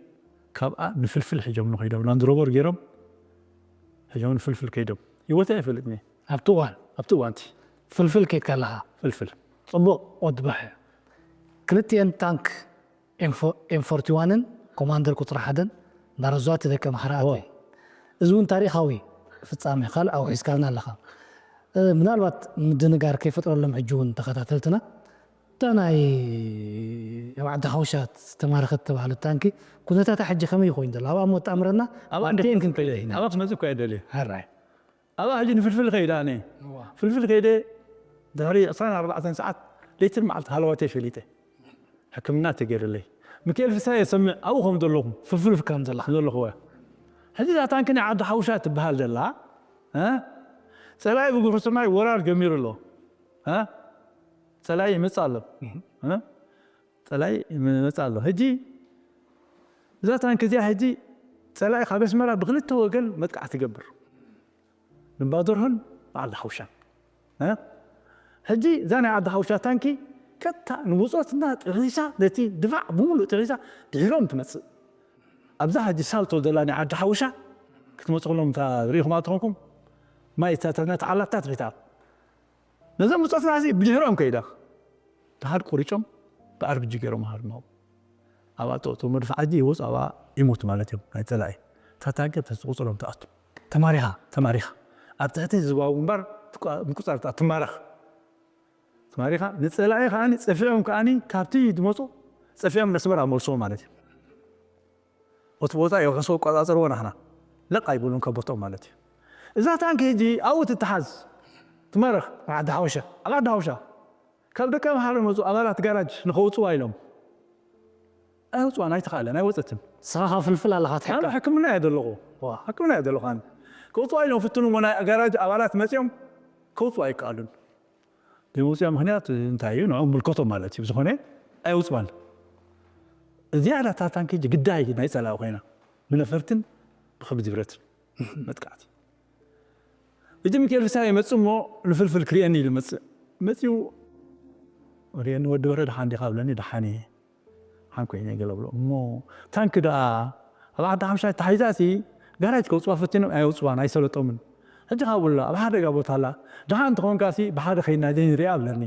ካብኣ ንፍልፍል ሒዞም ንኸይዶም ላንድሮቨር ገይሮም ሒዞም ንፍልፍል ከይዶም። ህይወት ኣይፈልጥኒ። ኣብቲ እዋን ኣብቲ እዋንቲ ፍልፍል ከይድ ከለኻ ፍልፍል ፅቡቕ ወድባሕ። ክልቲኤን ታንክ ኤም ፎርቲ ዋንን ኮማንደር ቁፅሪ ሓደን እንዳረዘዋ እቲ ደቂ ኣምሓራ ኣተየ። እዚ እውን ታሪኻዊ ፍፃሜ ካልእ ኣውሒዝካልና ኣለኻ። ምናልባት ምድንጋር ከይፈጥረሎም ሕጂ እውን ተኸታተልትና እታ ናይ ኣብ ዓዲ ሓውሻ ዝተማረኸት ተባህለት ታንኪ ኩነታታ ሕጂ ከመይ ይኾይን ዘሎ ኣብኣ ሞ ተኣምረና። ኣብኣ እንዴት ክንከይደ ኢና? ኣብኣ ክመፅእ እኮ እየ ደልየ። ሕራይ ኣብኣ ሕጂ ንፍልፍል ከይደ ኣነ ፍልፍል ከይደ ድሕሪ ዕስራን ኣርባዕተን ሰዓት ለይትን መዓልቲ ሃለዋተይ ፈሊጠ ሕክምና ተገይርለይ። ሚካኤል ፍስሃየ ሰምዕ ኣብኡ ከም ዘለኹ ፍልፍል ከም ዘለኻ ዘለኹ እያ። ሕጂ እዛ ታንኪ ናይ ዓዲ ሓውሻ ትበሃል ዘላ እ? ፀላኢ ብግብሪ ሰማይ ወራር ጀሚሩ ኣሎ እ? ፀላኢ ይመፅእ ኣሎ እ? ፀላኢ ይመፅእ ኣሎ። ሕጂ እዛ ታንኪ እዚኣ ሕጂ ፀላኢ ካብ ኣስመራ ብክልተ ወገን መጥቃዕቲ ትገብር ንባዶርሆን ዓዲ ሓውሻን እ? ሕጂ እዛ ናይ ዓዲ ሓውሻ ታንኪ ቀጥታ ንብፆትና ጥሒሳ ነቲ ድፋዕ ብምሉእ ጥሒሳ ድሒሮም ትመፅእ። ኣብዛ ሕጂ ሳልቶ ዘላ ናይ ዓዲ ሓውሻ ክትመፁ ከሎም እታ ርኢኹማ ተኾንኩም ማይ እታ ነቲ ዓላታ ትሒታ ነዞም ብፆትና እዚ ብድሕሮም ከይዳ ድሓር ቆሪጮም ብኣርብጂ ገይሮም ሃርኖም ኣብኣ ተእቶ መድፍዓ ሕጂ ይወፁ ኣብኣ ይሞት ማለት እዮም ናይ ፀላኢ እታ ታንኪ ተስቁፅሎም ትኣቱ ተማሪኻ ተማሪኻ ኣብ ትሕቲ ህዝባዊ ግንባር ምቁፃር ትኣ ትማረኽ ተማሪኻ ንፀላኢ ከዓ ፀፊዖም ከዓ ካብቲ ድመፁ ፀፊዖም መስመር ኣመልስዎ ማለት እዩ። እቲ ቦታ የውሕሶ ቆፃፀርዎ ናህና ለቕ ኣይብሉን ከቦቶም ማለት እዩ። እዛ ታንኪ ሕጂ ኣብኡ ትተሓዝ ትማረኽ ዓዲ ሓውሻ ኣብ ዓዲ ሓውሻ ካብ ደቂ ኣምሓራ መፁ ኣባላት ጋራጅ ንኸውፅዋ ኢሎም ኣይውፅዋን ኣይተኻእለን ኣይወፀትን። ንስኻ ካብ ፍልፍል ኣለኻ ትሕካ ኣነ ሕክምና እየ ዘለኹ ሕክምና እየ ዘለኹ ኣነ ከውፅዋ ኢሎም ፍትኑ እሞ ናይ ጋራጅ ኣባላት መፂኦም ከውፅዋ ኣይከኣሉን። ዘይመውፅያ ምክንያት እንታይ እዩ ንዕኦም ምልከቶም ማለት እዩ ብዝኾነ ኣይውፅዋን። እዚኣ ዳታ ታንኪ ግዳይ ናይ ፀላኢ ኮይና ብነፈርትን ብከቢድ ብረትን መጥቃዕቲ። ሕጂ ሚካኤል ፍስሃየ ይመፅእ እሞ ንፍልፍል ክርእየኒ ኢሉ መፅእ መፅኡ ርእየኒ ወዲ በረ ደሓን ዲኻ ብለኒ ደሓን እየ ደሓን ኮይነ ገለ ብሎ እሞ ታንኪ ደኣ ኣብ ዓዲ ሓምሻይ ተሓይዛሲ ጋራጅ ከውፅዋ ፈቲኖም ኣየውፅዋን ኣይሰለጦምን። ሕጂ ካብ ብሎ ኣብ ሓደጋ ቦታ ኣላ ደሓን እንተኾንካሲ ብሓደ ከይና ዘይንሪኣ ብለኒ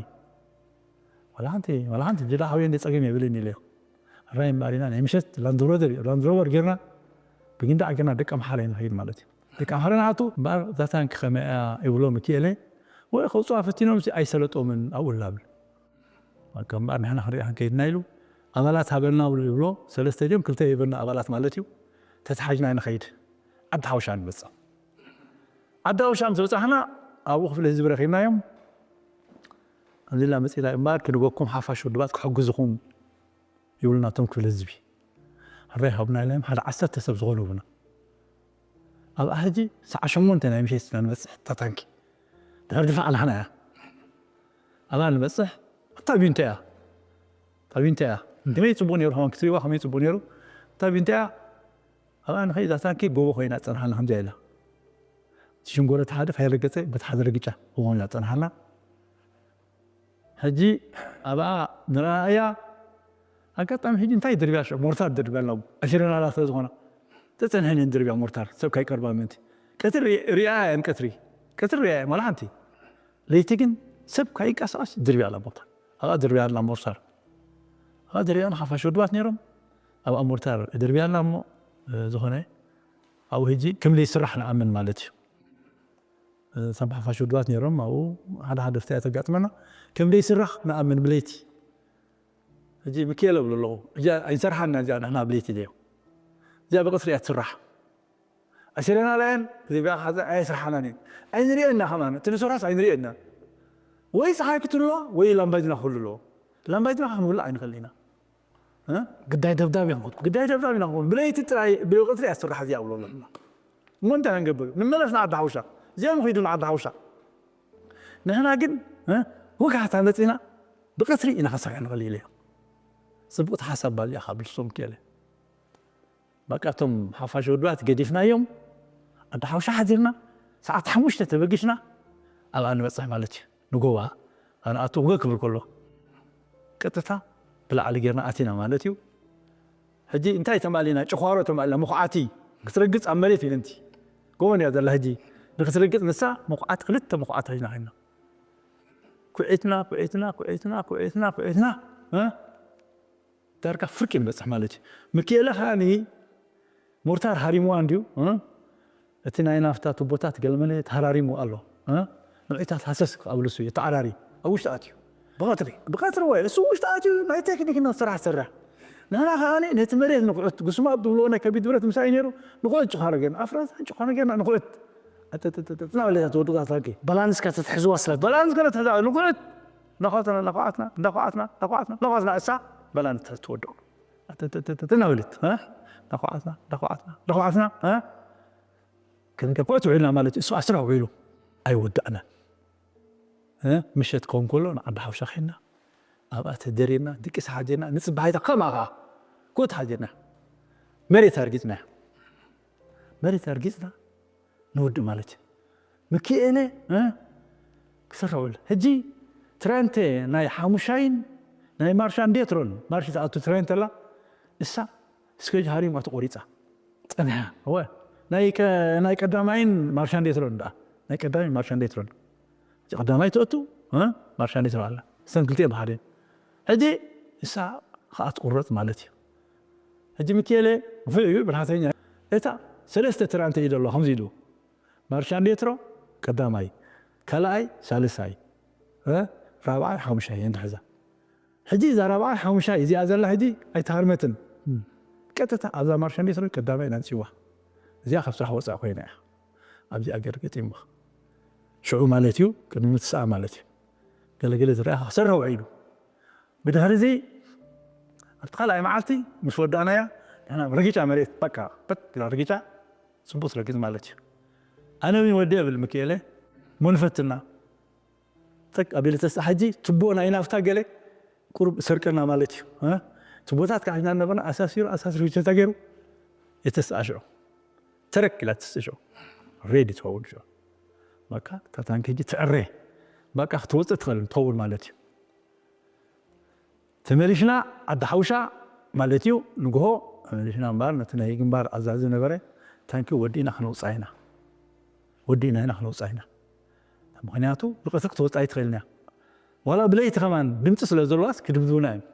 ዋላ ሓንቲ ዋላ ሓንቲ ጅዳ ሓውየ እንደ ፀገም የብልን ኢለዮ። ራይ እምበኣር ኢና ናይ ምሸት ላንድሮቨር ላንድሮቨር ጌርና ብጊንዳዕ ጌርና ደቂ ኣምሓራ ኢና ንኸይድ ማለት እዩ። ደቂ ኣምሓራ ንኣቱ እምበኣር እዛ ታንኪ ከመይ እያ ይብሎ ምክኤለ ወይ ከውፅዋ ፈቲኖም ሲ ኣይሰለጦምን ኣብኡ ላብል በቃ እምበኣር ንሕና ክንሪኣ ክንከይድና ኢሉ ኣባላት ሃበና ብሎ ይብሎ ሰለስተ ድዮም ክልተ ይህበና ኣባላት ማለት እዩ። ተተሓጅና ንኸይድ ዓዲ ሓውሻ ንመፅእ ዓዲ ሓውሻ ምስ በፃሕና ኣብኡ ክፍሊ ህዝቢ ረኺብናዮም። ከምዚ ኢልና መፂና እምበኣር ክንበኩም ሓፋሽ ውድባት ክሕግዝኹም ይብሉና እቶም ክፍሊ ህዝቢ። ሕራይ ሃቡና ኢሎም ሓደ ዓሰርተ ሰብ ዝኾኑ ህቡና። ኣብኣ ሕጂ ሰዓ ሸሞንተ ናይ ምሸት ኢና ንበፅሕ እታ ታንኪ ድሕሪ ድፋዕ ናህና እያ። ኣብኣ ንበፅሕ እታ ቢንቶ እያ እታ ቢንቶ እያ ከመይ ፅቡቕ ነይሩ ከማን ክትሪእዋ ከመይ ፅቡቕ ነይሩ እታ ቢንቶ እያ። ኣብኣ ንኸይድ እዛ ታንኪ ጎቦ ኮይና ፀንሓና ከምዚኣ ኢላ እቲ ሽንጎረ እቲ ሓደ ከይረገፀ በቲ ሓደ ረግጫ ጎቦ ኮይና ፀንሓና። ሕጂ ኣብኣ ንረኣያ ኣጋጣሚ ሕጂ እንታይ ድርብያ ሸ ሞርታር ድርብያ ኣለዎ ኣሽረናላ ስለ ዝኾና ተፀንሐን እየን ድርብያ ሞርታር ሰብ ካይቀርባ ምእንቲ ቀትሪ ሪኣ እየን ቀትሪ ቀትሪ ሪኣ እየን ዋላ ሓንቲ ለይቲ ግን ሰብ ካይንቀሳቐስ ድርብያ ኣላ ሞርታር ኣብኣ ድርብያ ኣላ ሞርታር ኣብኣ ድርብያ ሓፋሽ ውድባት ነይሮም ኣብኣ ሞርታር ድርብያ ኣላ እሞ ዝኾነ ኣብኡ ሕጂ ከም ዘይስራሕ ንኣምን ማለት እዩ ሳምባ ሓፋሽ ውድባት ነይሮም ኣብኡ ሓደ ሓደ ፍትያት ኣጋጥመና ከም ዘይስራሕ ንኣምን ብለይቲ ሕጂ ምክኤል እብሉ ኣለኹ እዚኣ ኣይንሰርሓና እዚኣ ንሕና ብለይቲ ድዮም እዚኣ ብቐትሪ እያ ትስራሕ ኣሲረና ላየን ክትብያ ሓዘ ኣይስርሓናን እዩ ኣይንሪኦ እና ከማን እቲ ንስራስ ኣይንሪኦ እና ወይ ፀሓይ ክትልዋ ወይ ላምባጅና ክህሉ ኣለዎ ላምባጅና ክንብላ ኣይንኽእል ኢና ግዳይ ደብዳብ እዮም ግዳይ ደብዳብ ኢና ክኸውን ብለይቲ ጥራይ ብቐትሪ እያ ትስራሕ እዚኣ ብሎ ኣለና እሞ እንታይ ክንገብር? ንመለስ ንዓዲ ሓውሻ። እዚኦም ኺዱ ንዓዲ ሓውሻ። ንሕና ግን፣ እ፣ ወጋሕታ መጺና ብቐትሪ ኢና ክንሰርሕ ንኽእል ኢለ። ጽቡቕቲ ሓሳብ ባልያ ካብ ልሶም ከለ። በቃ እቶም ሓፋሽ ውድባት ገዲፍናዮም፣ ዓዲ ሓውሻ ሓዚርና፣ ሰዓት ሓሙሽተ ተበጊስና፣ ኣብኣ ንበጽሕ ማለት እዩ። ንጎባ፣ ኣነ ኣቶ ወገ ክብል ከሎ፣ ቀጥታ ብላዕሊ ጌርና ኣቲና ማለት እዩ። ሕጂ እንታይ ተማሊና? ጭዃሮ ተማሊና፣ ምኹዓቲ ክትረግጽ ኣብ መሬት ኢለንቲ። ጎቦን እያ ዘላ ሕጂ። ንክትረግጽ ንሳ ምኹዓት፣ ክልተ ምኹዓት ሒዝና ኸይድና። ኩዒትና፣ ኩዒትና፣ ኩዒትና፣ ኩዒትና፣ ኩዒትና፣ እ? ዳርጋ ፍርቂ ንበጽሕ ማለት እዩ። ምክኤለ ከኣኒ ሞርታር ሃሪምዋ እንድዩ፣ እ? እቲ ናይ ናፍታ ቱቦታት ገለመለ ተሃራሪሙ ኣሎ፣ እ? ንዑታት ሃሰስ ኣብልሱ እዩ፣ ተዓራሪ ኣብ ውሽጢ ኣትዩ። ብቐትሪ? ብቐትሪ ወይ እሱ ውሽጢ ኣትዩ ናይ ቴክኒክ ነው ስራሕ ሰራሕ። ንሕና ከኣኒ ነቲ መሬት ንኹዕት፣ ጉስማብ ዝብልዎ ናይ ከቢድ ብረት ምሳይ ነይሩ፣ ንኹዕት ጭዃሮ ጌርና፣ ኣፍራሳን ጭዃሮ ጌርና ንኹዕት። ኣጥጥጥጥጥ እናበለት እያ ትወድቕ እታ ታንኪ። ባላንስ ከተትሕዝዋ ስለ ባላንስ ከተትሕዛ ንኹዕት። እናኳትና፣ እናኳዓትና፣ እናኳዓትና፣ እናኳዓትና፣ እናኳዓትና፣ እሳ ባላንስ ትወድቕ። ኣጥጥጥጥጥ እናበለት፣ እ? እናኳዓትና፣ እናኳዓትና፣ እናኳዓትና፣ እ? ክንገብዖ ትውዒልና ማለት እዩ። እሱ ኣስራ ውዒሉ ኣይወዳእናን። እ? ምሸት ክኸውን ከሎ ንዓዲ ሓውሻ ኸይድና፣ ኣብኣ ተደሪርና፣ ድቂስ ሓዲርና፣ ንጽባሒታ ከምኣ ኸዓ ኮት ሓዲርና፣ መሬት ኣርጊጽና፣ መሬት ኣርጊጽና ንውድእ ማለት እዩ። ምክኤለ፣ እ? ክሰርሕ ውዕል። ሕጂ ትራንተ ናይ ሓሙሻይን ናይ ማርሻን ዴትሮን፣ ማርሽ ትኣቱ ትራንተ ኣላ፣ እሳ ስኬጅ ሃሪማ ተቖሪጻ። ጸኒሓ። እወ። ናይ ቀ-፣ ናይ ቀዳማይን ማርሻን ዴትሮን ደኣ። ናይ ቀዳማይን ማርሻን ዴትሮን። እቲ ቀዳማይ ትእቱ፣ እ? ማርሻን ዴትሮን ኣላ። እሰን ክልቲኤን ብሓደ። ሕጂ እሳ ኸኣ ትቑረጽ ማለት እዩ። ሕጂ ምክኤለ ንፉዕ እዩ፣ ብልሃተኛ። እታ ሰለስተ ትራንተ እዩ ዘሎ፣ ከምዚ ኢሉ። ማርሻን ዴትሮ ቀዳማይ፣ ካልኣይ፣ ሳልሳይ፣ እ? ራብዓይ፣ ሓሙሻይ እየን ዝሕዛ። ሕጂ እዛ ራብዓይ ሓሙሻይ እዚኣ ዘላ ሕጂ ኣይተሃርመትን። እም። ቀጥታ ኣብዛ ማርሻን ዴትሮ ቀዳማይ ኢና ንጽዋ። እዚኣ ካብ ስራሕ ወጻእ ኮይና እያ። ኣብዚኣ ገር ገጢምዋ። ሽዑ ማለት እዩ፣ ቅድሚ ምትስኣ ማለት እዩ። ገለገለ ዝረኣኻ ክሰርሕ ውዒሉ። ብድሕሪ እዚ ኣብቲ ካልኣይ መዓልቲ ምስ ወዳእናያ፣ ንሕና ርግጫ መሬት፣ በቃ፣ በት ኢላ ርግጫ፣ ጽቡቕ ትረግጽ ማለት እዩ። ኣነ እውን ወዲ እብል ምክኤለ፣ እሞ ንፈትና። ጠቅ ኣቢለ ተስኣ ሕጂ፣ ትቦ ናይ ናፍታ ገለ ቁሩብ ሰርቀና ማለት እዩ። እ? ትቦታት ከዓ ሒዝና ነበርና፣ ኣሳሲሩ፣ ኣሳሲሩ፣ ዊቸታ ገይሩ፣ የተስኣ ሽዑ። ተረክ ኢላ ተስእ ሽዑ። ሬዲ ትኸውን ሽዑ። በቃ፣ እታ ታንኪ ሕጂ ትዕረ። በቃ፣ ክትወፅእ ትኽእል፣ ትኸውን ማለት እዩ። ተመሊሽና ዓዲ ሓውሻ ማለት እዩ። ንግሆ ተመሊሽና እምበኣር ነቲ ናይ ግንባር ኣዛዚ ነበረ፣ ታንኪ ወዲእና ክነውፅኣ ኢና። ወዲእና ኢና ክነውፅኣ ኢና። ምኽንያቱ ብቐትሪ ክትወፅኣ ኣይትኽእልን እያ። ዋላ ብለይቲ ከማን ድምፂ ስለ ዘለዋስ ክድብድቡና እዮም።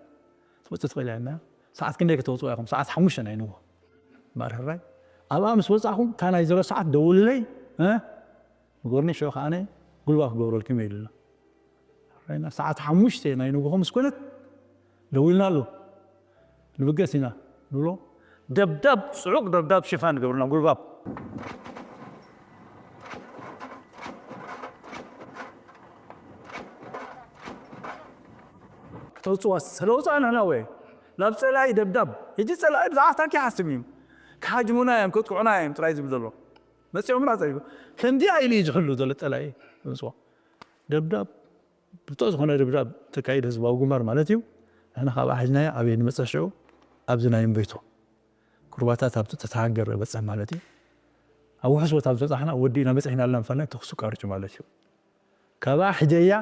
ክትወፅእ ትኽእል እያ ኢልና ሰዓት ክንደይ ከተውፅዋ ኢኹም? ሰዓት ሓሙሽተ ናይ ንግሆ። እምበኣር ሕራይ ኣብኣ ምስ ወፃእኹም እታ ናይ ዘሮ ሰዓት ደውልለይ፣ እ? ንጎርኒ ሽዑ ከዓነ ጉልባብ ክገብረልኩም እየ ኢሉና። ሕራይና ሰዓት ሓሙሽተ ናይ ንግሆ ምስ ኮነት ደዊልና ኣሎ። ንብገስ ኢና ንብሎ። ደብዳብ፣ ጽዑቕ ደብዳብ ሽፋን ገብርና ጉልባብ። ከተውጽዋ ስለውጽኣ ንሕና ወየ ናብ ጸላኢ ደብዳብ። ሕጂ ጸላኢ ብዛዕባ ታንኪ ይሓስብ እዩ። ክሃጅሙና እዮም፣ ከጥቅዑና እዮም ጥራይ ዝብል ዘሎ። መጺኦምና ጸሪጉ። ከምዚኣ ኢሉ እዩ ዝሕሉ ዘሎ ጸላኢ። ምጽዋ። ደብዳብ ብርቱዕ ዝኾነ ደብዳብ ተካይድ ህዝባዊ ግንባር ማለት እዩ። ንሕና ካብኣ ሒዝናዮ ኣበይ ንበጽሕ ሽዑ? ኣብዚ ናይ እምቤቶ። ኩርባታት ኣብቲ ተተሃንገር በጽሕ ማለት እዩ። ኣብ ውሑስ ቦታ ምስ በጻሕና ወዲእና በጺሕና ኣለና ምፋልና ተኹሲ ኣቋሪጹ ማለት እዩ። ካብኣ ሕጀያ፣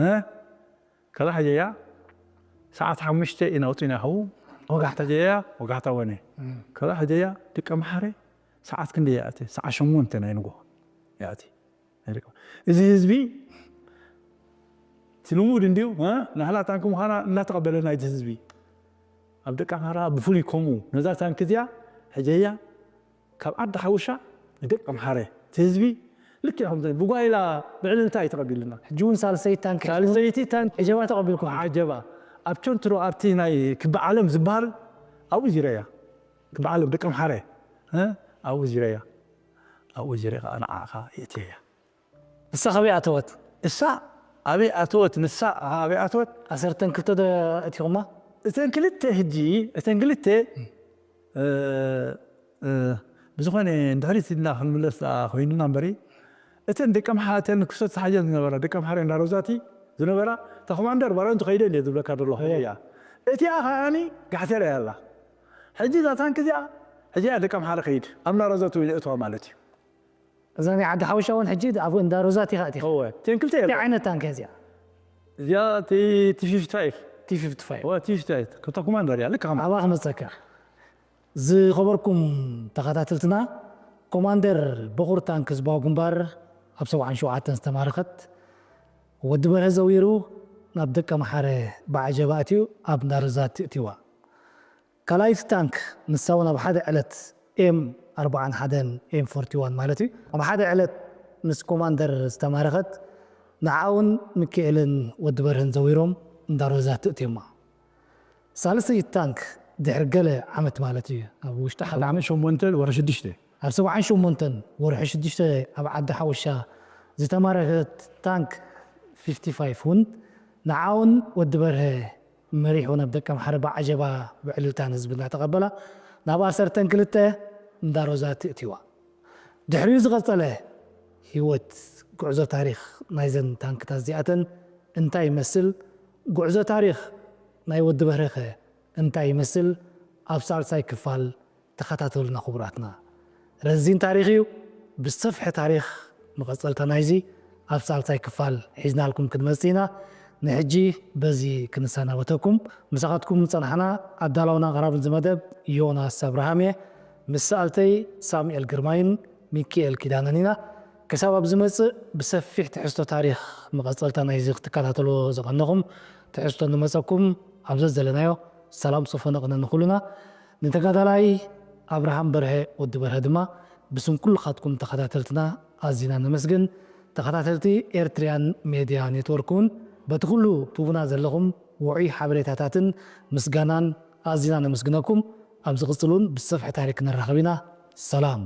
እ? ካብኣ ሕጀያ ሰዓት ሓሙሽተ ኢና ወጺና ይኸው። ወጋሕታ ጀያ፣ ወጋሕታ ወነ። እም። ካብኣ ሕጀያ ደቀ መሓረ ሰዓት ክንደይ ይኣቲ? ሰዓት ሸሞንተ ናይ ንግሆ ይኣቲ። ናይ ደቀ-፣ እዚ ህዝቢ እቲ ልሙድ እንድዩ፣ እ? ናህላ ታንኪ ምዃና እናተቐበለና እቲ ህዝቢ። ኣብ ደቀ ኣምሓራ ብፍሉይ ከምኡ። ነዛ ታንኪ እዚኣ ሕጀያ ካብ ዓዲ ሓውሻ ንደቂ ኣምሓረ፣ እቲ ህዝቢ ልክዕ ከምዚ ብጓይላ ብዕልልታ እዩ ተቐቢሉና። ሕጂ እውን ሳልሰይቲ ታንክ ሳልሰይቲ ታንክ ዓጀባ ተቐቢልኩም። ዓጀባ። ኣብ ቸንትሮ ኣብቲ ናይ ክቢ ዓለም ዝበሃል ኣብኡ ዚረያ። ክቢ ዓለም ደቂ ኣምሓረ፣ እ? ኣብኡ ዚረያ። ኣብኡ ዚረ ከኣ ንዓኻ የእትየያ። ንሳ ካበይ ኣተወት? እሳ ኣበይ ኣተወት? ንሳ ኣበይ ኣተወት? ዓሰርተን ክልተ ዶ ኣእቲኹማ? እተን ክልተ ሕጂ፣ እተን ክልተ፣ እ፣ እ፣ ብዝኾነ፣ ንድሕሪት ኢልና ክንምለስ ኮይኑና እምበሪ፣ እተን ደቂ ኣምሓ እተን ክሰት ሓጀን ዝነበራ ደቂ ኣምሓረ እንዳ ሮዛቲ ዝነበራ፣ እታ ኮማንደር ባረንቱ ከይደ እንደ ዝብለካ ዘሎ እያ። እቲኣ ከዓኒ ጋሕቴራ እያ ኣላ። ሕጂ እዛ ታንክ እዚኣ፣ ሕጂ እያ ደቂ ኣምሓረ ከይድ ኣብ እንዳ ሮዛቲ እትዋ ማለት እዩ። እዛ ናይ ዓዲ ሓውሻ እውን ሕጂ ኣብ እንዳ ሮዛቲ ኢኻ ኣቲኻ። እወ፣ እተን ክልተ እያ። እንታይ ዓይነት ታንክ እያ እዚኣ? እዚኣ እቲ ቲ ፊፍቲ ፋይቭ። ቲ ፊፍቲ ፋይቭ። እወ፣ ቲ ፊፍቲ ፋይቭ። ክብታ ኮማንደር እያ፣ ልክ ከማ። ኣብኣ ክመፀካ። ዝኸበርኩም ተኸታተልትና፣ ኮማንደር በኹር ታንክ ህዝባዊ ግንባር ኣብ ሰብዓን ሸውዓተን ዝተማረኸት፣ ወዲ በርሀ ዘዊሩ ናብ ደቀ መሓረ ብዓጀባ ኣትዩ ኣብ እንዳ ሮዛቲ እትዋ። ካልኣይቲ ታንክ ንሳ እውን ኣብ ሓደ ዕለት ኤም ኣርባዓን ሓደን ኤም ፎርቲ ዋን ማለት እዩ፣ ኣብ ሓደ ዕለት ምስ ኮማንደር ዝተማረኸት፣ ንዓውን ሚካኤልን ወዲ በርህን ዘዊሮም እንዳ ሮዛቲ እትዮማ። ሳልሰይቲ ታንክ ድሕሪ ገለ ዓመት ማለት እዩ፣ ኣብ ውሽጢ ሓደ ዓመት ሸሞንተ ወርሒ ሽዱሽተ። ኣብ ሰብዓን ሸሞንተን ወርሒ ሽዱሽተ ኣብ ዓዲ ሓውሻ ዝተማረኸት ታንክ ፊፍቲ ፋይቭ እውን ንዓውን ወዲ በርሀ መሪሑ ናብ ደቀ ኣምሓረ ብዓጀባ ብዕልልታ ንህዝቢ እናተቐበላ ናብ ኣሰርተን ክልተ እንዳ ሮዛቲ እትዋ። ድሕሪኡ ዝቐጸለ ህይወት፣ ጉዕዞ ታሪኽ ናይዘን ታንክታት እዚኣተን እንታይ ይመስል? ጉዕዞ ታሪኽ ናይ ወዲ በርሀኸ እንታይ ይመስል? ኣብ ሳልሳይ ክፋል ተኸታተሉና ክቡራትና። ረዚን ታሪኽ እዩ። ብሰፍሐ ታሪኽ መቐጸልታ ናይዚ ኣብ ሳልሳይ ክፋል ሒዝናልኩም ክንመጽእ ኢና። ንሕጂ በዚ ክንሰናበተኩም። ምሳኻትኩም ዝጸናሕና ኣዳላውን ኣቕራብን እዚ መደብ ዮናስ ኣብርሃም እየ። ምስ ሰኣልተይ ሳሙኤል ግርማይን ሚኪኤል ኪዳነን ኢና። ክሳብ ኣብ ዝመጽእ ብሰፊሕ ትሕዝቶ ታሪኽ መቐጸልታ ናይዚ ክትከታተልዎ ዝቐነኹም ትሕዝቶ ንመጸኩም ኣብ ዘዘለናዮ ሰላም ሶፎ ነቕነ ንኹሉና። ንተጋዳላይ ኣብርሃም በርሀ ወዲ በርሀ ድማ ብስም ኩልኻትኩም ተኸታተልትና ኣዚና ነመስግን። ተኸታተልቲ ኤርትርያን ሜድያ ኔትወርክ እውን በቲ ኩሉ ትቡና ዘለኹም ውዑይ ሓበሬታታትን ምስጋናን ኣዚና ነመስግነኩም። ኣብ ዝቕጽል እውን ብሰፍሐ ታሪክ ክንራኸብ ኢና። ሰላም።